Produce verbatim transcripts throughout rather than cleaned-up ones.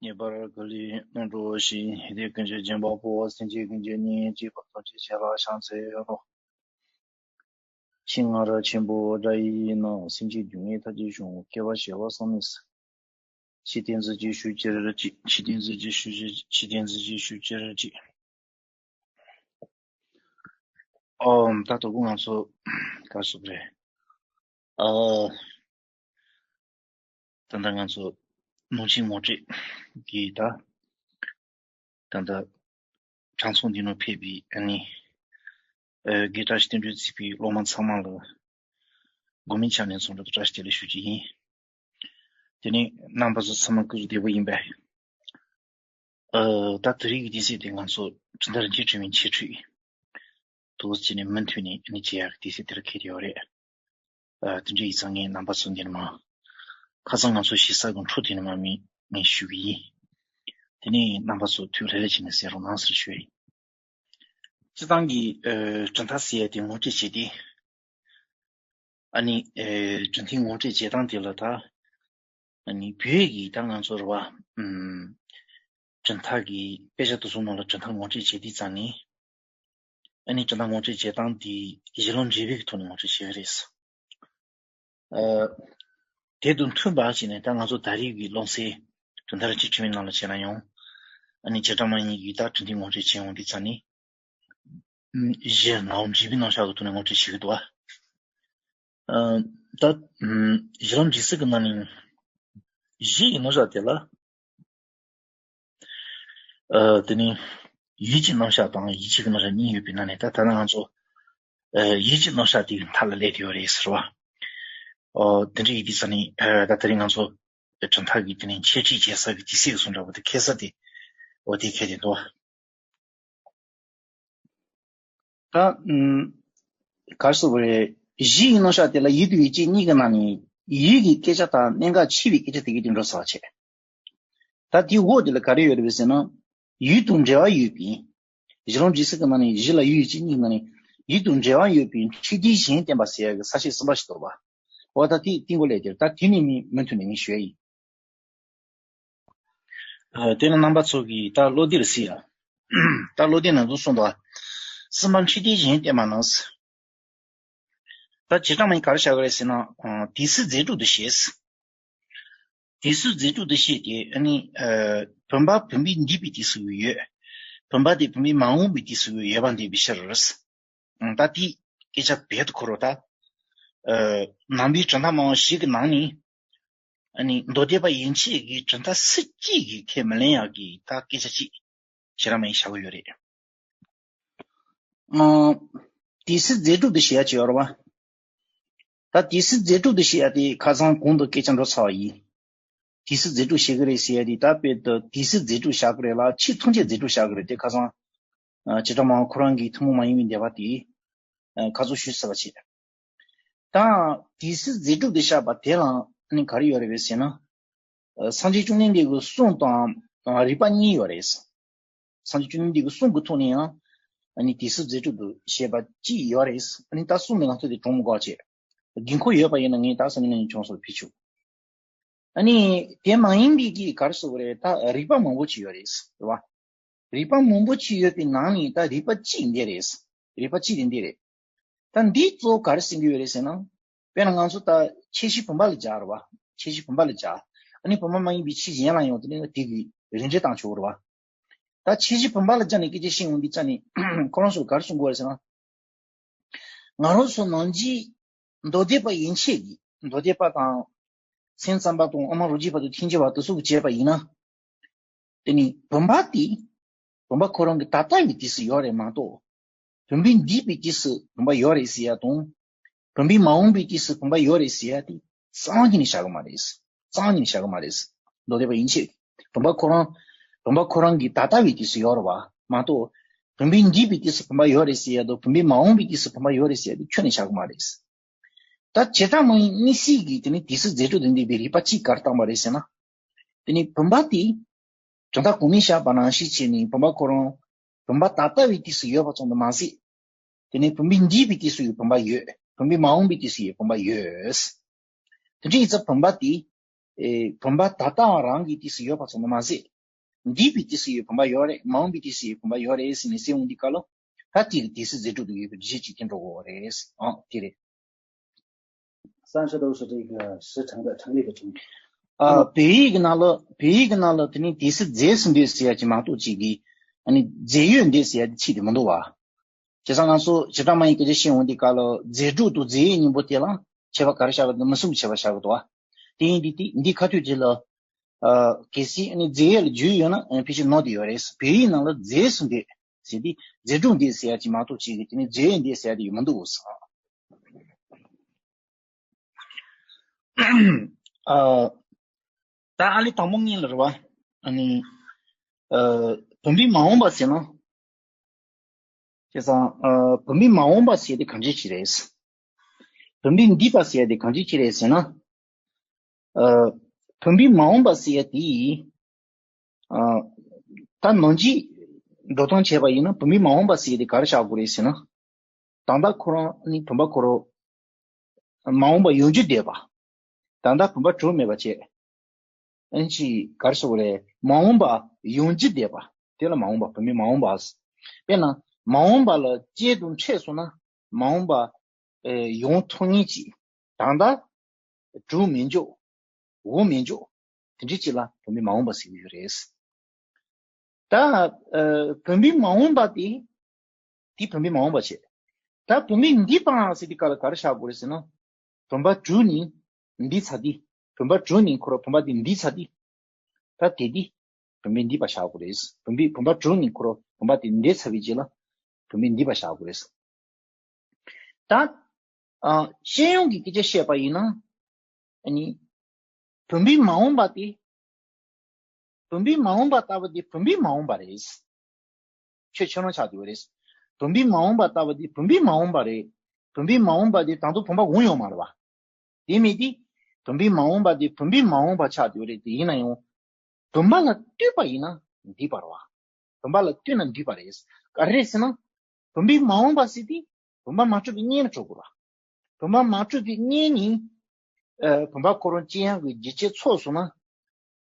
ངེས་པར་ག་ལས་རྣམ་གྲོལ་ཞིང་། ཡིད་བདེ་ཀུན་གྱི་སྦྱིན་པ་པོ། སེམས་ཅན་ཀུན་གྱི་གཉེན་གཅིག་པ། ཐམས་ཅད་ཆེ་ལ་ཕྱག་འཚལ་ལོ། ཤིང་ང་ར་ཆེན་པོ་སྒྲ་ཡིས་ནི། སེམས་ཅན་སྡུག་བསྔལ་མཐའ་ཡས་འཇོམས། སྐྱེ་བ་བྱེ་བ་བསམ་མེད་ཟད། ཞེས་བསྟན་འཛིན་གྱིས་ཞུ་ཕྱིར་བགྱི། ཞེས་བསྟན་འཛིན་གྱིས་ཞུ་ཕྱིར། ཞེས་བསྟན་འཛིན་གྱིས་ཞུ་ཕྱིར་བགྱི། ཨོ། ད་དོ་དགོང་ང་ཚོ་ག་རེ་ཟེར་དགོས་རེད། ཨ། ད་ལྟ་ང་ཚོ་ནང་ཆོས་ངོ་སྤྲོད་ཀྱི་ད། ད་ལྟ་གྲངས་ཚང་འདི་ནང་ཕེབས་པའི་ཨ་ནི། ཨ། དགེ་བཀྲ་ཤིས་བསྟན་སྒྲོན་གཙོས་པའི་སློབ་མ་ཚང་མ་ལ་དགོང་མོའི་ཆ་ནས་འཚམས་འདྲི་དང་བཀྲ་ཤིས་བདེ་ལེགས་ཞུ་རྒྱུ་ཡིན། དེ་ནས་རྣམ་པ་ཚོ་ཚང་མ་སྐུ་གཟུགས་བདེ་པོ་ཡིན་པས། ཨ། ད་དེ་རིང་གི་དུས་ཚོད་དེ་ང་ཚོ་གྲུབ་མཐའ་རིན་ཆེན་དྲི་མེད་འཆད་ཁྲིད་ཐོག་བྱས་ནས་མུ་མཐུད་ནས་ཨ་ནི་བྱེད་ཡག་གི་དུས་ཚོད་དེར་འཁེལ་ཡོད་རེད། ཨ། དེ་འདྲ་ཡིན་ཙང་ངས་རྣམ་པ་ཚོ་འདིར་མ། ཁ་སང་ང་ཚོ་ཞེ་ས་གི་འཕྲོ་དེ་ནས་མ་མི་ངས་ཞུ་གི་ཡིན། དེ་ནས་རྣམ་པ་ཚོ་ཐུགས་ལྷོད་ལྷོད་བྱས་ནས་གསན་རོགས་གནང་ཟེར་ཞུ་ཡིན། སྤྱིར་བཏང་གི། ཨ། གྲུབ་མཐའ་ཟེར་ཡ་དེ་ངོ་སྤྲོད་བྱས་ཏེ། ཨ་ནི། ཨ། གྲུབ་མཐའི་ངོ་སྤྲོད་བྱེད་སྟངས་དེ་ལ་ད། ཨ་ནི་བོད་ཀྱི་ད་ང་ཚོ་རེད་བ། ཨམ། གྲུབ་མཐའ་གི་དཔེ་ཆ་དེ་ཚོ་ནང་ལ་གྲུབ་མཐའ་ངོ་སྤྲོད་བྱེད་དུས་ཙང་ནི། ཨ་ནི་གྲུབ་མཐའ་ངོ་སྤྲོད་བྱེད་སྟངས་དེ་གཞི་ལམ་འབྲས་བུའི་ཐོག་ནས་ངོ་སྤྲོད་བྱེད་ཀྱི་རེད། ཨ། དེ་དང་མཐུན་པ་བྱས་ནས་ད་ང་ཚོ་ད་རེས་ཀྱི་སློབ་ཚན་གྲུབ་མཐའ་རིན་ཆེན་དྲི་མེད་ནང་ལ་བྱས་ན་ཡང་། ཨ་ནི་བྱེ་བྲག་སྨྲ་བརྙན་གྱི་ད་གྲུབ་མཐའི་ངོ་སྤྲོད་བྱེད་ཡོང་དུས་ཙང་ནི། ཨམ། གཞི་ལམ་འབྲས་བུའི་རྣམ་གཞག་གི་ཐོག་ནས་ངོ་སྤྲོད་བྱེད་ཀྱི་འདུག་བ། ཨ། ད། ཨམ། གཞི་ལམ་འབྲས་གསུམ་གྱི་ནང་ནས་གཞི་ཡི་རྣམ་གཞག་དེ་ལ། ཨ། དེ་ནི་ཡུལ་གྱི་རྣམ་གཞག་དང་ཡིད་ཆེས་ཀྱི་རྣམ་གཞག་གཉིས་ཡོད་པའི་ནང་ནས་ད་ལྟ་ང་ཚོ། ཨ། ཡུལ་གྱི་རྣམ་གཞག་དེའི་མཐའ་ལ་སླེབས་ཡོད་རེད་ཟེར་བ། ཨོ། དེ་འདྲ་ཡིན་དུས་ཙང་ནི། ཨ། ད་དེ་རིང་ང་ཚོ་གྲུབ་མཐའ་གི་དེ་ནི་འཆད་ཁྲིད་བྱེད་ས་གི་དུས་ཚོད་སོང་འདྲ་བོ་དེ་འཁེལ་ས་དེ། འོ། དེ་འཁེལ་བསྡད་འདུག་བ། ད། ཨམ། ག་རེ་ཟེར་དགོས་རེད། གཞི་ཡི་རྣམ་གཞག་དེ་ལ་ཡུལ་དང་ཡུལ་ཅན་གཉིས་ཀྱི་ནང་ནས་ཡུལ་གྱི་སྐད་ཆ་དང་གནད་འགག་ཆེ་བའི་སྐད་ཆ་དེ་གའི་དེ་འགྲོ་ཚར་བ་བྱས། ད་དེའི་འོག་དེ་ལ་ག་རེ་ཡོད་རེད་ཟེར་ན། ཡུལ་དང་འབྲེལ་བ་ཡོད་པའི། གཞི་ལམ་འབྲས་གསུམ་གྱི་ནང་ནས་གཞི་ལ་ཡུལ་ཡུལ་ཅན་གཉིས་ཀྱི་ནང་ནས་ཡུལ་དང་འབྲེལ་བ་ཡོད་པའི་འཕྲོས་དོན་གཞན་བསྟན་པ་ཟེར་ཡག་གི་ས་བཅད་གསུམ་པ་ཞིག་འདུག་བ། འོ། ད་དེ་སྟེང་གོ་ལས་དེར་ད་དེ་ནས་མི་མུ་མཐུད་ནས་ངས་ཞུ་ཡ་ཡིན། ཨ། དེ་ནི་རྣམ་པ་ཚོ་གིས་ད་བློ་བདེ་རུ་གཟིགས་ཨ། ད་བློ་བདེ་ནང་དུ་གསུངས་འདུག་ཨ། གསུམ་པ་འཕྲོས་དོན་གཞན་བསྟན་པ་ནང་། ད་བྱེ་བྲག་སྨྲ་བརྙན་ག་རེ་བྱ་གི་རེད་ཟེར་ན། ཨ། དུས་གསུམ་རྫས་གྲུབ་ཏུ་བཤད། དུས་གསུམ་རྫས་གྲུབ་ཏུ་བཤད་དེ་ཨ་ནི། ཨ། བུམ་པ་བུམ་པས་འདུས་པའི་དུས་སུ་ཡོད། བུམ་པ་དེ་བུམ་པས་མ་འོངས་པའི་དུས་སུ་ཡོད་པ་འདས་པའི་ཕྱིར། ཨང་། ད་དེ་སྐད་ཆ་རྦད་དེ་གོ་རོགས་ད། ཨ། ནང་པའི་གྲུབ་མཐའ་སྨྲ་བ་བཞི་གི་ནང་ནས། ཨ་ནི་མདོ་སྡེ་པ་ཡན་ཆད་ཀྱི་གྲུབ་མཐའ་སུ་གཅིག་གིས་ཁས་མི་ལེན་ཡག་གི་ད་སྐད་ཆ་གཅིག་བྱེ་བྲག་སྨྲ་བརྙན་བྱ་གི་ཡོད་རེད། ཨང་། དུས་གསུམ་རྫས་གྲུབ་ཏུ་བཤད་ཡ་ཅིག་ཡོད་རེད་བ། ད་དུས་གསུམ་རྫས་གྲུབ་ཏུ་བཤད་ཡ་དེ་ཁ་སང་གོང་དུ་སྐད་ཆ་འགྲོ་ཚར་བ་ཡིན། དུས་གསུམ་རྫས་གྲུབ་བཤད་ཀྱི་རེད་ཟེར་ཡ་དེ། ད་དཔེར་དུ་དུས་གསུམ་རྫས་གྲུབ་བཞག་གི་རེད་ལ། ཆོས་ཐམས་ཅད་རྫས་གྲུབ་བཞག་གི་རེད་དེ། ཁ་སང་། ཨ། བྱེ་བྲག་སྨྲ་བ་ཁོ་རང་གིས་ཐུན་མོང་མ་ཡིན་པའི་འདོད་པ་དེ། ཨ། ཁ་སང་ཞུས་ཚར་བ་བྱས། ད་དུས་གསུམ་རྫས་གྲུབ་ཏུ་བཞག་པ་དེ་ལ་ནི་ག་རེ་ཡོད་རེད་པས་ཟེར་ན། ཨ། སངས་རྒྱས་བཅོམ་ལྡན་འདས་ཀྱི་གསུང་དང་རིགས་པ་གཉིས་ཡོད་རེད། སངས་རྒྱས་བཅོམ་ལྡན་འདས་ཀྱི་གསུང་གི་ཐོག་ནས་ཡང་། ཨ་ནི་དུས་གསུམ་རྫས་གྲུབ་ཏུ་བཤད་པ་གཅིག་ཡོད་རེད། ཨ་ནི་ད་གསུང་ནི་ང་ཚོ་དེ་གྲོངས་མི་དགོས་བྱས། དགོས་མཁོ་ཡོད་པ་ཡིན་ན་ངས་ད་སང་ཉིན་གནས་ཆུང་སོགས་ཕུལ་ཆོག་ཨ་ནི་དེ་མ་ཡིན་པའི་གི་ག་རེ་ཟེར་དགོས་རེད། ད་རིགས་པ་མང་པོ་ཅིག་ཡོད་རེད། རེད་བ། རིགས་པ་མང་པོ་ཅིག་ཡོད་པའི་ནང་ནས་ད་རིགས་པ་གཅིག་འདི་རེད། རིགས་པ་གཅིག་དེ་འདི་རེད། ད་འདི་གཙོ་བོ་ག་རེ་ཟེར་གྱི་ཡོད་རེད་ཟེར་ན། དཔེར་ན་ང་ཚོ་ད་ཁྱད་གཞི་བུམ་པ་ལ་སྦྱར་བ། ཁྱད་གཞི་བུམ་པ་ལ་སྦྱར། ཨ་ནི་བུམ་པ་མ་ཡིན་པའི་ཆོས་གཞན་ལ་ཡང་དེ་ནི་དེ་གི་རིགས་འགྲེ་བཏང་ཆོག་རེད་བ། ད་ཁྱད་གཞི་བུམ་པ་ལ་སྦྱར་ནས་སྐད་ཆ་བཤད་ཡོང་དུས་ཙ་ནས་ཁོ་རང་ཚོར་ག་རེ་གསུང་དགོས་རེད་ཟེར་ན། ང་རང་ཚོ་ནང་ཆོས་མདོ་སྡེ་པ་ཡན་ཆད་ཀྱི། མདོ་སྡེ་པ་དང་། སེམས་ཙམ་པ་དང་། དབུ་མ་རྡོ་རྗེ་བར་དུ་ཐེག་མཆོག་བར་དུ་སོགས་ཀྱིས་བྱས་པ་ཡིན་ན། དེ་ནི་བུམ་པ་དེ། བུམ་པ་ཁོ་རང་གི་ད་ལྟ་བའི་དུས་སུ་ཡོད་རེད་མ་གཏོགས། བུམ་པས་འདུས་པའི་དུས་སུ་བུམ་པ་ཡོད་རེད་ཟེར་ཡ་དང་། བུམ་པས་མ་འོངས་པའི་དུས་སུ་བུམ་པ་ཡོད་རེད་ཟེར་ཡ་དེ་རྩ་བ་ཉིད་ནས་བཞག་གི་མ་རེད། རྩ་བ་ཉིད་ནས་བཞག་གི་མ་རེད། མདོ་སྡེ་པ་ཡན་ཆད། བུམ་པ་ཁོ་རང་། བུམ་པ་ཁོ་རང་གི་ད་ལྟ་བའི་དུས་སུ་ཡོད་རེད་བ་མ་གཏོགས། བུམ་པས་འདུས་པའི་དུས་སུ་བུམ་པ་ཡོད་རེད་ཟེར་ཡ་དང་། བུམ་པས་མ་འོངས་པའི་དུས་སུ་བུམ་པ་ཡོད་རེད་ཟེར་ཡ་དེ་ཁྱོན་ནས་བཞག་གི་མ་རེད། ད་བྱེ་བྲག་སྨྲ་བའི་དམིགས་བསལ་གྱི་དེ་ནི་དུས་གསུམ་རྫས་གྲུབ་ཏུ་འདུས་པའི་རིགས་པ་གཅིག་ག་རེ་བཏང་བ་རེད་ཟེར་ན། དེ་ནི་བུམ་པ་དེ། གྲུབ་མཐའ་གོང་མས་བཞག་པ་ནང་བཞིན་བྱས་ནས་བུམ་པ་ཁོ་རང་། བུམ་པ་ད་ལྟ་བའི་དུས་སུ་ཡོད་པ་ཙམ་དུ་མ་ཟད། དེ་ནས་བུམ་པས་འདུས་པའི་དུས་སུ་ཡང་བུམ་པ་ཡོད། བུམ་པས་མ་འོངས་པའི་དུས་སུ་ཡང་བུམ་པ་ཡོད། དེ་འདྲ་ཡིན་ཙང་བུམ་པ་དེ། ཨེ། བུམ་པ་ད་ལྟ་རང་གི་དུས་སུ་ཡོད་པ་ཙམ་དུ་མ་ཟད། འདས་པའི་དུས་སུ་ཡོད་བུམ་པ་ཡོད་རེད། མ་འོངས་པའི་དུས་སུ་ཡོད་བུམ་པ་ཡོད་རེད་ཟེར་ནས་གསལ་འོང་དུས་སྐབས་ལ། ད་དེ་གི་དུས་སུ་རྫས་གྲོགས་དུ་ཡོད་པའི་རྒྱུ་ཅིག་དེ་འགྲོ་གི་རེད། ཨང་དེ་རེད། 三十度是这个时辰的，成立的成语。 ཨ། བོད་ཡིག་གི་ནང་ལ། བོད་ཡིག་གི་ནང་ལ་དེ་ནི་དུས་སུ་རྫས་སུ་འདོད་ཟེར་ཡ་ཅིག་མ་གཏོགས་ཅིག་གིས། ཨ་ནི་རྫས་ཡོད་འདོད་ཟེར་ཡ་དེ་ཚིག་དེ་མི་འདུག་བ། བྱས་ཙང་ང་ཚོ་བྱེ་བྲག་སྨྲ་བའི་སྐད་ཆ་བཤད་འོང་དུས་སྐབས་ལ་རྫས་གྲོགས་དང་རྫས་ཡོད་གཉིས་པོ་དེ་ལ་ཁྱད་པར་ག་རེ་བཞག་གི་འདུག་མི་གསུམ་ཁྱད་པར་བཞག་གི་འདུག་བ། དེ་ཡིན་དུས་དེ་འདི་ཁ་ཐུག་དེ་ལ། ཨ། གལ་སྲིད་ཨ་ནི་རྫས་ཡོད་ལ་རྒྱུ་ཡོད་ན། ཨ། ཕལ་ཆེར་ནོར་དེ་ཡོད་རེད། བོད་ཡིག་ནང་ལ་རྫས་སུ་འདོད་ཟེར་དུས་རྫས་གྲོགས་འདོད་ཟེར་ཡ་ཅིག་མ་གཏོགས་ཅིག་གིས་དེ་ནི་རྫས་ཡོད་འདོད་ཟེར་ཡ་དེ་ཡོད་མི་འདུག་བ། ཨ། ད་ཨ་ལི་དང་པོ་ངེས་ལ་རེད་བ། ཨ་ནི། ཨ། བུམ་པའི་མ་འོངས་པ་ཟེར་ན། བྱས་ཙང་། ཨ། བུམ་པའི་མ་འོངས་པ་ཟེར་དེ་གང་ཅི་ཅི་རེད། བུམ་པའི་འདས་པ་ཟེར་དེ་གང་ཅི་ཅི་རེད་ཟེར་ན། ཨ། བུམ་པའི་མ་འོངས་པ་ཟེར་དེ། ཨ། ད་ནང་གི་འགྲོ་སྟངས་བྱས་པ་ཡིན་ན་བུམ་པའི་མ་འོངས་པ་ཟེར་དེ་ག་རེ་བཞག་དགོས་རེད་ཟེར་ན། ད་ལྟ་ཁོ་རང་ནི་བུམ་པ་ཁོ་རང་མ་འོངས་པ་ཡོང་རྒྱུ་བསྡད་པ། ད་ལྟ་བུམ་པ་གྲུབ་མེད་པ་བྱས། ཨན་ཅི་གར་སོགས་རེད། མ་འོངས་པ་ཡོང་རྒྱུ་བསྡད་པ། དེ་ལ་མ་འོངས་པ། བུད་མེད་མ་འོངས་པ། དཔེར་ན་མ་འོངས་པ་ལ་སྐྱེས་དང་འཕྲད་སོང་ན་མ་འོངས་པ་ཡོང་ཐུབ་ངེས་ཀྱི། ད་ལྟ་གྲུབ་མི་འཇོག་འོང་མི་འཇོག་དེ་འདྲའི་ཅིག་ལ་བུད་མེད་མ་འོངས་པ་ཟེར་གྱི་ཡོད་རེད། ད་བུད་མེད་མ་འོངས་པ་དེ། དེ་བུད་མེད་མ་འོངས་པ་བྱས། ད་བུད་མེད་འདས་པའང་ཟེར་དུས་སྐབས་ལ་ག་རེ་བཞག་དགོས་རེད་ཟེར་ན། བུམ་པ་གྲུབ་ནས་འདས་ཚར་དུས། བུམ་པ་གྲུབ་ནས་ཁོ་རང་བུམ་པ་དེ་འདས་ཚར་དུས། ད་དེ་དུས་བུད་མེད་འདས་པ་བཞག་དགོས་རེད། བུམ་པའི་བུམ་པ་གྲུབ་ནས་ཁོ་རང་བུམ་པ་དེ་འདས་ཚར་བའི་རྗེས་ལ་བུད་མེད་འདས་པ་བཞག་དགོས་རེད། ད། ཨ། སྤྱི་ཡོངས་ཀྱི་སྐད་ཆ་བཤད་པ་ཡིན་ན། ཨ་ནི། བུམ་པའི་མ་འོངས་པ་དེ། བུམ་པའི་མ་འོངས་པ་ལྟ་བུ་དེ་བུམ་པའི་མ་འོངས་པ་རེད། ཁྱོད་ཁྱོད་རང་ཆགས་བསྡད་པ་རེད། བུམ་པའི་མ་འོངས་པ་ལྟ་བུ་དེ་བུམ་པའི་མ་འོངས་པ་རེད། བུམ་པའི་མ་འོངས་པ་དེ་ད་དུང་བུམ་པ་འོང་ཡོད་མ་རེད་བ། དེ་མིན་དེ། བུམ་པའི་མ་འོངས་པ་དེ་བུམ་པའི་མ་འོངས་པ་ཆགས་བསྡད་པ་རེད། དེ་ཡིན་ན་ཡང་། བུམ་པ་ལ་ལྟོས་པ་ཡིན་ན་འདས་པ་རེད་བ། བུམ་པ་ལ་ལྟོས་ན་འདས་པ་རེད། ག་རེ་རེད་ཟེར་ན། བུམ་པའི་མ་འོངས་པ་ཟེར་དེ་བུམ་པ་མ་གྲུབ་པའི་སྔོན་ལ་གྲུབ་དགོས་རེད་བ། བུམ་པ་མ་གྲུབ་པའི་སྔོན་ནས། ཨ། བུམ་པ་ཁོ་རང་སྐྱེ་ཡག་གི་རྒྱུ་རྐྱེན་ཚོགས་སོང་ན།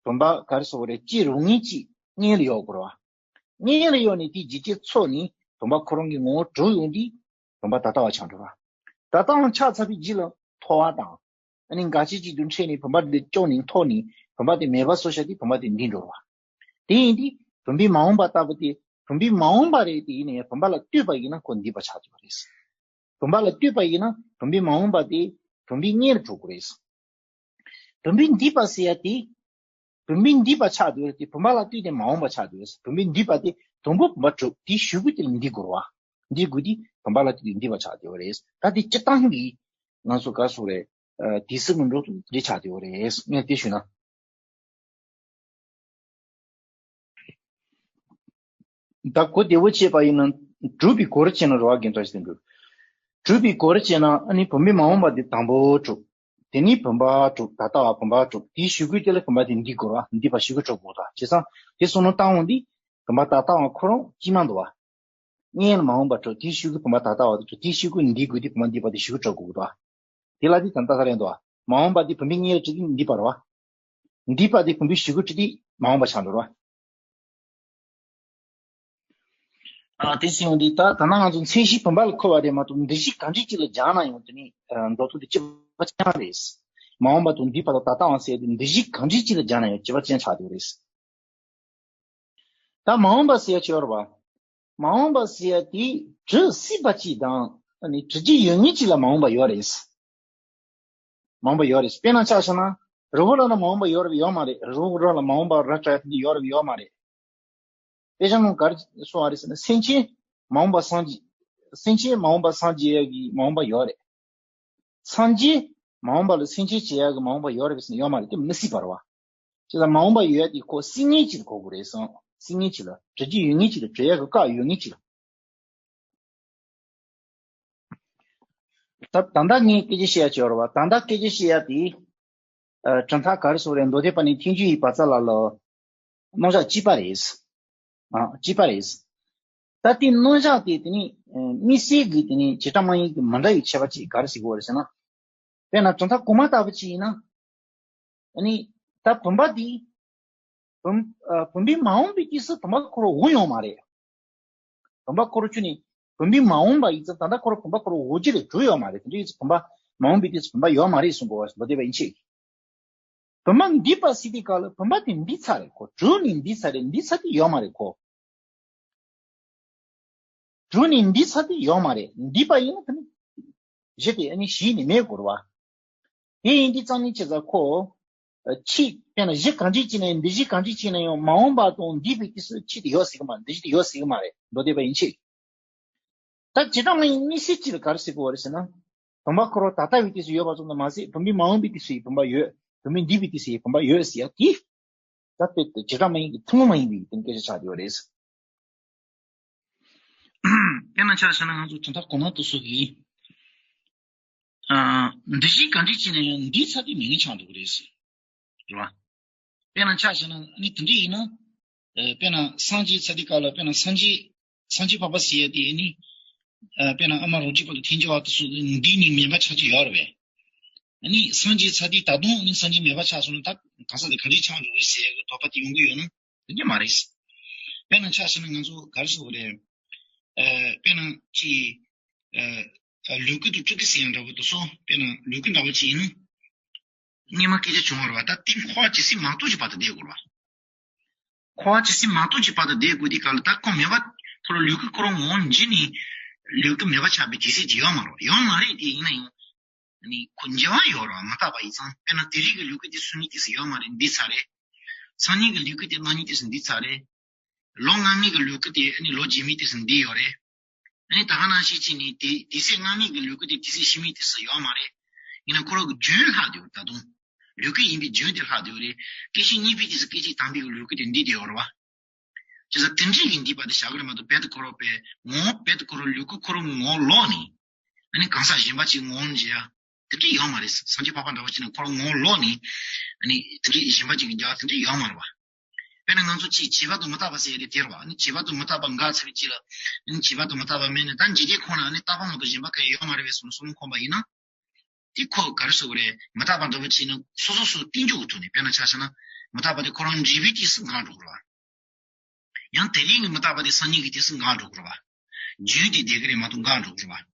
བུམ་པ་ག་རེ་ཟེར་དགོས་རེད། སྐྱེ་རུང་ངེས་ཀྱི་སྔོན་ལ་ཡོད་དགོས་རེད་བ། སྔོན་ལ་ཡོད་ནས་དེའི་རྒྱུ་རྐྱེན་ཚོགས་ནས་བུམ་པ་ཁོ་རང་གི་ངོ་བོ་གྲུབ་ཡོང་དུས་བུམ་པ་ད་ལྟ་བ་ཆགས་འགྲོ་བ། ད་ལྟའང་ཆགས་ཚར་བའི་རྗེས་ལ་འཐོར་བ་དང་། ཨ་ནི་འགའ་ཤས་ཅིག་ཏུ་འཕྲད་ནས་བུམ་པ་འདི་སྐྱོ་ནས་འཐོར་ནས་བུམ་པ་དེ་མེད་པ་བཟོ་བྱ་དེ་བུམ་པ་དེ་འདས་འགྲོ་བ། དེ་ཡིན་དུས་བུམ་པའི་མ་འོངས་པ་ལྟ་བུ་དེ་བུམ་པའི་མ་འོངས་པ་རེད། དེ་ཡིན་ནའི་བུམ་པ་ལ་ལྟོས་པ་ཡིན་ན་ཁོ་འདས་པ་ཆགས་འགྲོ་བ་རེད། བུམ་པ་ལ་ལྟོས་པ་ཡིན་ན་བུམ་པའི་མ་འོངས་པ་དེ་བུམ་པའི་སྔོན་ལ་འགྲོ་དགོས་རེད། བུམ་པའི་འདས་པ་ཟེར་ཡ་དེ། བུམ་པའི་འདས་པ་ཆགས་འདུག་རེད་དེ་བུམ་པ་ལ་ལྟོས་ཏེ་མ་འོངས་པ་ཆགས་འདུག་རེད། བུམ་པའི་འདས་པ་དེ་དང་པོ་བུམ་པ་གྲུབ་དེའི་གཞུག་གུ་དེ་ལ་འདས་དགོས་རེད་བ། འདས་དགོས་དུས་བུམ་པ་ལ་ལྟོས་ཏེ་འདས་པ་ཆགས་འདུག་རེད། ད་དེ་སྤྱིར་བཏང་གི་ང་ཚོ་ག་སོགས་རེད། དུས་སུ་མི་འགྲོ་དུས་འདི་ཆགས་འདུག་རེད། ངས་དེ་ཞུས་ན། ད་གོ་བདེ་བོ་བྱས་པ་ཡིན་ན་གྲུབ་པའི་གོ་རིམ་བྱས་ན་རེད་བ། རྒན་ཏོ་ཞིག་འགྲུབ། གྲུབ་པའི་གོ་རིམ་བྱས་ན་ཨ་ནི་བུམ་པའི་མ་འོངས་པ་དེ་དང་པོ་གྲུབ། དེ་ནས་བུམ་པ་གྲུབ། ད་ལྟ་བ་བུམ་པ་གྲུབ། དེའི་གཞུག་གུ་དེ་ལ་བུམ་པ་དེ་འདས་དགོས་རེད་བ། འདས་པ་གཞུག་གུ་གྲུབ་དགོས་རེད། བྱས་ཙང་དེ་སོང་ན་བཏང་འོང་དུས་བུམ་པ་ད་ལྟ་བ་ཁོ་རང་གཅིག་མ་འདུག་བ། སྔོན་ལ་མ་འོངས་པ་གྲུབ། དེའི་གཞུག་གུ་བུམ་པ་ད་ལྟ་བ་དེ་གྲུབ། དེའི་གཞུག་གུ་འདས་དགོས་དུས་བུམ་པ་འདས་པ་དེ་གཞུག་གུ་གྲུབ་དགོས་རེད་བ། དེ་ལ་དེ་ད་ལྟ་ས་རེད་འདུག་བ། མ་འོངས་པ་དེ་བུམ་པའི་སྔོན་ལ་གྲུབ་དུས་འདས་པ་རེད་བ། འདས་པ་དེ་བུམ་པའི་གཞུག་གུ་གྲུབ་དུས་མ་འོངས་པ་ཆགས་འགྲོ་རེད་བ། ཨ། དེ་སོང་དུས་ད་ད་ནང་ང་ཚོ་མཚན་གཞི་བུམ་པ་ལ་འཁོར་བ་རེད་མ་གཏོགས་འདུ་བྱེད་གང་འདྲ་ཅིག་ལ་སྦྱར་ན་ཡང་དེ་ནི་འགྲོ་ལུགས་དེ་གཅིག་པ་རྐྱང་རེད། མ་འོངས་པ་དང་འདས་པ་དང་ད་ལྟའང་ཟེར་དུས་འདུ་བྱེད་གང་འདྲ་ཅིག་ལ་སྦྱར་ན་ཡང་གཅིག་པ་རྐྱང་ཆགས་འགྲོ་རེད། ད་མ་འོངས་པ་ཟེར་ཡ་ཅིག་ཡོད་རེད་བ། མ་འོངས་པ་ཟེར་ཡ་དེ་གྲུབ་སྲིད་པ་ཅིག་དང་ཨ་ནི་གྲུབ་ཀྱི་ཡོད་ངེས་ཅིག་ལ་མ་འོངས་པ་ཡོད་རེད། མ་འོངས་པ་ཡོད་རེད། དཔེར་ན་ཆ་བཞག་ན་རི་བོ་ར་ལ་མ་འོངས་པ་ཡོད་རེད་ཡོད་མ་རེད། རི་བོ་ར་ལ་མ་འོངས་པ་ར་ཏྲ་ཡ་ཡོད་རེད་ཡོད་མ་རེད། དཔེ་ཆ་ནང་ག་རེ་གསུངས་པ་རེད་ཟེར་ན་སེམས་ཅན་མ་འོངས་པ་སངས་རྒྱས། སེམས་ཅན་མ་འོངས་པ་སངས་རྒྱས་ཡ་གི་མ་འོངས་པ་ཡོད་རེད། སངས་རྒྱས་མ་འོངས་པ་ལ་སེམས་ཅན་བྱེད་ཡག་གི་མ་འོངས་པ་ཡོད་རེད་ཟེར་ན་ཡོད་མ་རེད། དེ་མི་སྲིད་པ་རེད་བ། བྱས་ཙང་མ་འོངས་པ་ཡོད་ཡག་དེ་ཁོ་སྲིད་ངེས་ཅིག་ལ་གོ་དགོས་རེད་སོང་། སྲིད་ངེས་ཅིག་ལ་གྲུབ་ཀྱི་ཡོད་ངེས་ཅིག་ལ་གྲུབ་ཡག་གི་བཀག་ཡོད་ངེས་ཅིག་ལ། ད་ད་ལྟ་ངས་སྐད་ཆ་བཤད་ཡག་ཅིག་ཡོད་རེད་བ། ད་ལྟ་སྐད་ཆ་བཤད་ཡག་དེ། ཨ། གྲུབ་མཐའ་ག་རེ་ཟེར་རེད། མདོ་སྡེ་པ་ནས་ཐེག་མཆོག་གི་བར་མཚམས་ལ་ལ། རྣམ་གཞག་གཅིག་པ་རེད། ཨ། གཅིག་པ་རེད། ད་དེ་རྣམ་གཞག་དེ་དེ་ནི་དམིགས་བསལ་གྱི་དེ་ནི་བྱེ་བྲག་སྨྲ་བའི་གི་མི་འདྲ་བའི་ཁྱད་པར་ཅིག་ག་རེ་ཟེར་དགོས་རེད་ཟེར་ན། དཔེར་ན་གྲུབ་མཐའ་གོང་མ་ལྟ་བུ་ཅིག་ཡིན་ན། ཨ་ནི་ད་བུམ་པ་དེ་ བུམ་ཨ་བུམ་པའི་མ་འོངས་པའི་དུས་སུ་བུམ་པ་འཁོར་བ་འོང་ཡོད་མ་རེད། བུམ་པ་འཁོར་བ་ཁྱོན་ནས་བུམ་པའི་མ་འོངས་པ་ཡིན་ཙང་ད་ལྟ་འཁོར་བ་བུམ་པ་འཁོར་བ་འོང་གི་རེད། གྲུབ་ཡོད་མ་རེད། དེ་འདྲ་ཡིན་ཙང་བུམ་པ་མ་འོངས་པའི་དུས་སུ་བུམ་པ་ཡོད་མ་རེད་གསུང་གི་ཡོད་པ་མདོ་སྡེ་པ་ཡན་ཆད་ཀྱིས། བུམ་པ་འདུས་པ་ཟེར་དུས་སྐབས་ལ་བུམ་པ་དེ་འདུས་ཚར་རེད་ཁོ། གྲུབ་ནས་འདུས་ཚར་རེད། འདུས་ཚར་དུས་ཡོད་མ་རེད་ཁོ། གྲུབ་ནས་འདུས་ཚར་དུས་ཡོད་མ་རེད། འདུས་པ་ཡིན་ན་དེ་ནི་གཞི་དེ་ཨ་ནི་གཞི་ནི་མེད་དགོས་རེད་བ། དེ་ཡིན་དུས་ཙང་ནི་ཅི་ཟེར་ཁོ། ཨ་ཕྱིས་དཔེར་ན་གཞི་གང་འདྲ་ཅིག་ན་ཡང་འདི་གཞི་གང་འདྲ་ཅིག་ན་ཡང་མ་འོངས་པ་དང་འདས་པའི་དུས་སུ་ཕྱིས་དེ་ཡོད་སྲིད་ཀྱི་མ་རེད། འདི་གཞི་དེ་ཡོད་སྲིད་ཀྱི་མ་རེད། མདོ་སྡེ་པ་ཡན་ཆད་ཀྱིས། ད་བྱེ་བྲག་སྨྲ་བའི་དམིགས་བསལ་གྱིས་ག་རེ་ཟེར་གྱི་ཡོད་རེད་ཟེར་ན། བུམ་པ་འཁོར་བ་ད་ལྟ་བའི་དུས་སུ་ཡོད་པ་ཙམ་དུ་མ་ཟད་བུམ་པའི་མ་འོངས་པའི་དུས་སུ་ཡང་བུམ་པ་ཡོད། བུམ་པའི་འདས་པའི་དུས་སུ་ཡང་བུམ་པ་ཡོད་ཟེར་ཡ་དེ། ད་དཔེ་དེ་བྱེ་བྲག་སྨྲ་བའི་ཐུན་མོང་མ་ཡིན་པའི་དོན་སྐད་ཆ་ཆགས་ཡོད་རེད། དེ་ན་ཆ་བཞག་ན་ང་ཚོ་དོན་དག་གོ་ན་དུ་སོགས་ཀྱི། ཨ་འདི་བཞིན་གང་འདྲ་ཅིག་ན་ཡང་འདི་ཚ་དེ་མི་ངན་ཆགས་འགྲོ་གི་རེད་ཟེར། རེད་བ། དཔེར་ན་ཆ་བཞག་ན་ནི་དེ་འདྲ་ཡིན་ན། ཨ་དཔེར་ན་སངས་རྒྱས་ཚ་དེ་ག་ལ་དཔེར་ན་སངས་རྒྱས་སངས་རྒྱས་འཕགས་པ་ཟེར་ཡ་དེ་ནི། ཨ་དཔེར་ན་ཨ་མ་རོ་གཅིག་པ་དང་ཐལ་འགྱུར་བ་དུ་སོགས་འདི་ནི་མེད་པ་ཆགས་ཀྱི་ཡོད་རེད་པས། ཨ་ནི་སངས་རྒྱས་ཚ་དེ་ད་དུང་ནི་སངས་རྒྱས་མེད་པ་ཆགས་སོང་ན་ད་གང་ཟག་དེ་ག་འདྲས་ཆགས་འགྲོ་གི་ཟེར་གི་དོགས་པ་དེ་ཡོང་གི་ཡོད་ན་དེ་འདྲ་མ་རེད། དཔེར་ན་ཆ་བཞག་ན་ང་ཚོ་ག་རེ་ཟེར་དགོས་རེད། ཨ་དཔེར་ན་ཅི། ཨ་ལུས་ཀུན་ཏུ་སྤྲུལ་སྐུ་ཟེར་ཡང་འདྲ་པོ་དུ་སོང་དཔེར་ན་ལུས་ཀུན་འདྲ་པོ་ཅི་ཡིན་ན། སྔོན་མ་སྐད་ཆ་བྱུང་བ་རེད་བ། ད་དེ་འཁོར་བ་ཇི་སྲིད་མ་གཏོགས་ཀྱི་བར་དུ་བསྡད་དགོས་རེད་བ། འཁོར་བ་ཇི་སྲིད་མ་གཏོགས་ཀྱི་བར་དུ་བསྡད་དགོས་དུས་སྐབས་ལ་ད་ཁོ་མེད་པ་ཁོ་ལ་ལུས་ཀུན་འཁོར་བ་ངོ་བོ་ཉིད་ནས་ལུས་ཀུན་མེད་པ་ཆགས་པའི་དུས་ཚོད་ཅིག་ཡོད་མ་རེད། ཡོད་མ་རེད་དེ་ཡིན་ན་ཡང་། ནི་ཁོ་འགྱུར་བ་ཡོད་རེད་བ། མི་རྟག་པ་ཡིན་ཙང་དཔེར་ན་དེ་རིང་གི་ལུས་ཀུན་དེ་སང་ཉིན་དུས་སུ་ཡོད་མ་རེད། འདས་ཚར་རེད། སང་ཉིན་གྱི་ལུས་ཀུན་དེ་གནངས་ཉིན་དུས་སུ་འདས་ཚར་རེད། ལོ་སྔ་མའི་གི་ལུས་ཀུན་དེ་ནི་ལོ་རྗེས་མའི་དུས་སུ་འདས་ཡོད་རེད། ཨ་ནི་ད་ག་ནང་བཞིན་བྱས་ནས་དེ་དུས་ཚོད་སྔ་མའི་གི་ལུས་ཀུན་དེ་དུས་ཚོད་ཕྱི་མའི་དུས་སུ་ཡོད་མ་རེད། ཡིན་ན་ཁོ་རང་གི་རྒྱུན་ལྷག་བསྡད་ཡོད་ད་དུང་། ལུས་ཀུན་ཡིན་པའི་རྒྱུན་དེ་ལྷག་བསྡད་ཡོད་རེད། སྐད་ཅིག་གཉིས་པའི་དུས་སུ་སྐད་ཅིག་དང་པོའི་གི་ལུས་ཀུན་དེ་འདས་བསྡད་ཡོད་རེད་བ། བྱས་ཙང་དེ་འདྲའི་གི་འདས་པ་དེ་བཞག་གི་རེད་མ་གཏོགས་རྦད་དེ་ཁོ་རང་པའི་ངོ་བོ་རྦད་དེ་ཁོ་རང་ལུས་ཀུན་ཁོ་རང་གི་ངོ་བོ་ལོག་ནས། ཨ་ནི་གང་ཟག་གཞན་པ་ཅིག་ངོ་བོ་མཇལ་ཡ། དེ་འདྲ་ཡོད་མ་རེད། སངས་རྒྱས་འཕགས་པ་འདྲ་བོ་ཅིག་ན་ཁོ་རང་ངོ་བོ་ལོག་ནས། ཨ་ནི་དེ་འདྲ་གཞན་པ་ཅིག་གི་མཇལ་བ་དེ་འདྲ་ཡོད་མ་རེད་བ། དཔེར་ན་ང་ཚོ་ཅིག་བྱིས་པ་དང་མི་རྟག་པ་ཟེར་ཡ་དེ་དེ་རེད་བ། ཨ་ནི་བྱིས་པ་དང་མི་རྟག་པ་འགའ་ཚར་བའི་རྗེས་ལ། ཨ་ནི་བྱིས་པ་དང་མི་རྟག་པ་མེད་ནས་ད་འཇིག་རྟེན་ཁོ་ན་ཨ་ནི་རྟག་པ་མ་གཏོགས་གཞན་པ་གང་ཡང་ཡོད་མ་རེད་པས་སོགས་བསམ་བློ་འཁོར་བ་ཡིན་ན། དེ་ཁོ་ག་རེ་ཟེར་དགོས་རེད། མི་རྟག་པ་འདྲ་བོ་བྱས་ན་སོ་སོ་སོ་རྟིང་འཇོག་གི་ཐོག་ནས་དཔེར་ན་ཆ་བཞག་ན། མི་རྟག་པ་དེ་ཁོ་རང་འཇིག་པའི་དུས་སུ་འགག་འགྲོ་གི་རེད་བ། ཡང་དེ་རིང་གི་མི་རྟག་པ་དེ་སང་ཉིན་གྱི་དུས་སུ་འགག་འགྲོ་གི་རེད་བ། རྒྱུན་དེ་བསྡད་ཀྱི་རེད་མ་གཏོགས་འགག་འགྲོ་གི་རེད་བ།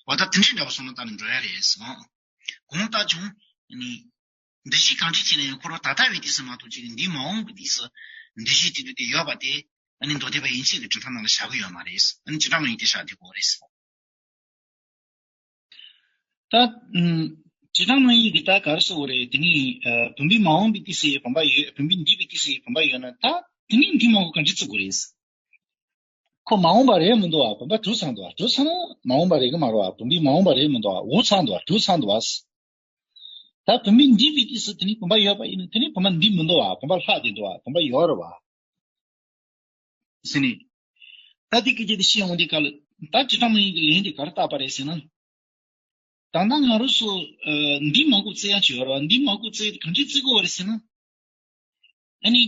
འོ་ད་དེ་འདྲའི་འདྲ་བོ་སོང་ན་ད་ནི་འགྲོ་ཡ་རེད་ཟེར། གོང་ལྟར་བྱུང་ནི། འདི་ཞིག་གང་འདྲ་བྱས་ན་ཡང་འཁོར་བ་ད་ལྟ་བའི་དུས་སུ་མ་གཏོགས་ཅིག་འདས་མ་འོངས་པའི་དུས་སུ་འདི་ཞིག་དེ་དུས་དེ་ཡོད་པ་དེ་ཨ་ནི་མདོ་སྡེ་པ་ཡན་ཆད་ཀྱི་དྲི་བྲལ་ནང་ལ་བཞག་གི་ཡོད་མ་རེད། ཨ་ནི་བྱེ་བྲག་སྨྲ་བའི་དེ་བཞག་བསྡད་དགོས་རེད། ད། ཨུམ། བྱེ་བྲག་སྨྲ་བའི་གི་ད་ག་རེ་ཟེར་དགོས་རེད། དེ་ནི། ཨ། བུམ་པའི་མ་འོངས་པའི་དུས་སུ་ཡང་བུམ་པ་ཡོད། བུམ་པའི་འདས་པའི་དུས་སུ་ཡང་བུམ་པ་ཡོད་ན་ད་དེ་ནི་འདས་མ་འོངས་ག་འདྲ་བརྩི་དགོས་རེད། ཁོ་མ་འོངས་པ་རེད་མི་འདུག་བ། བུམ་པ་གྲུབ་ཚར་འདུག་བ། གྲུབ་ཚར་ན་མ་འོངས་པ་རེད་གི་མ་རེད་བ། བུམ་པའི་མ་འོངས་པ་རེད་མི་འདུག་བ། འོག་ཚར་འདུག་བ། གྲུབ་ཚར་འདུག་བ། ད་བུམ་པའི་འདས་པའི་དུས་སུ་དེ་ནི་བུམ་པ་ཡོད་པ་ཡིན་ན་དེ་ནི་བུམ་པ་འདས་མི་འདུག་བ། བུམ་པ་ལྷག་བསྡད་འདུག་བ། བུམ་པ་ཡོད་རེད་བ། ཟེར་ནས། ད་འདི་སྐད་ཆ་འདི་བཤད་ཡོང་དུས་སྐབས་ལ་ད་བྱེ་བྲག་སྨྲ་བའི་གི་ལན་དེ་ག་རེ་བཏབ་པ་རེད་ཟེར་ན། ད་ལྟ་ང་རང་ཚོ་ཨ་འདས་མ་འོངས་བརྩི་ཡ་ཅིག་ཡོད་རེད་བ། འདས་མ་འོངས་བརྩི་ཡ་དེ་གང་འདྲས་བརྩི་དགོས་པ་རེད་ཟེར་ན། ཨ་ནི།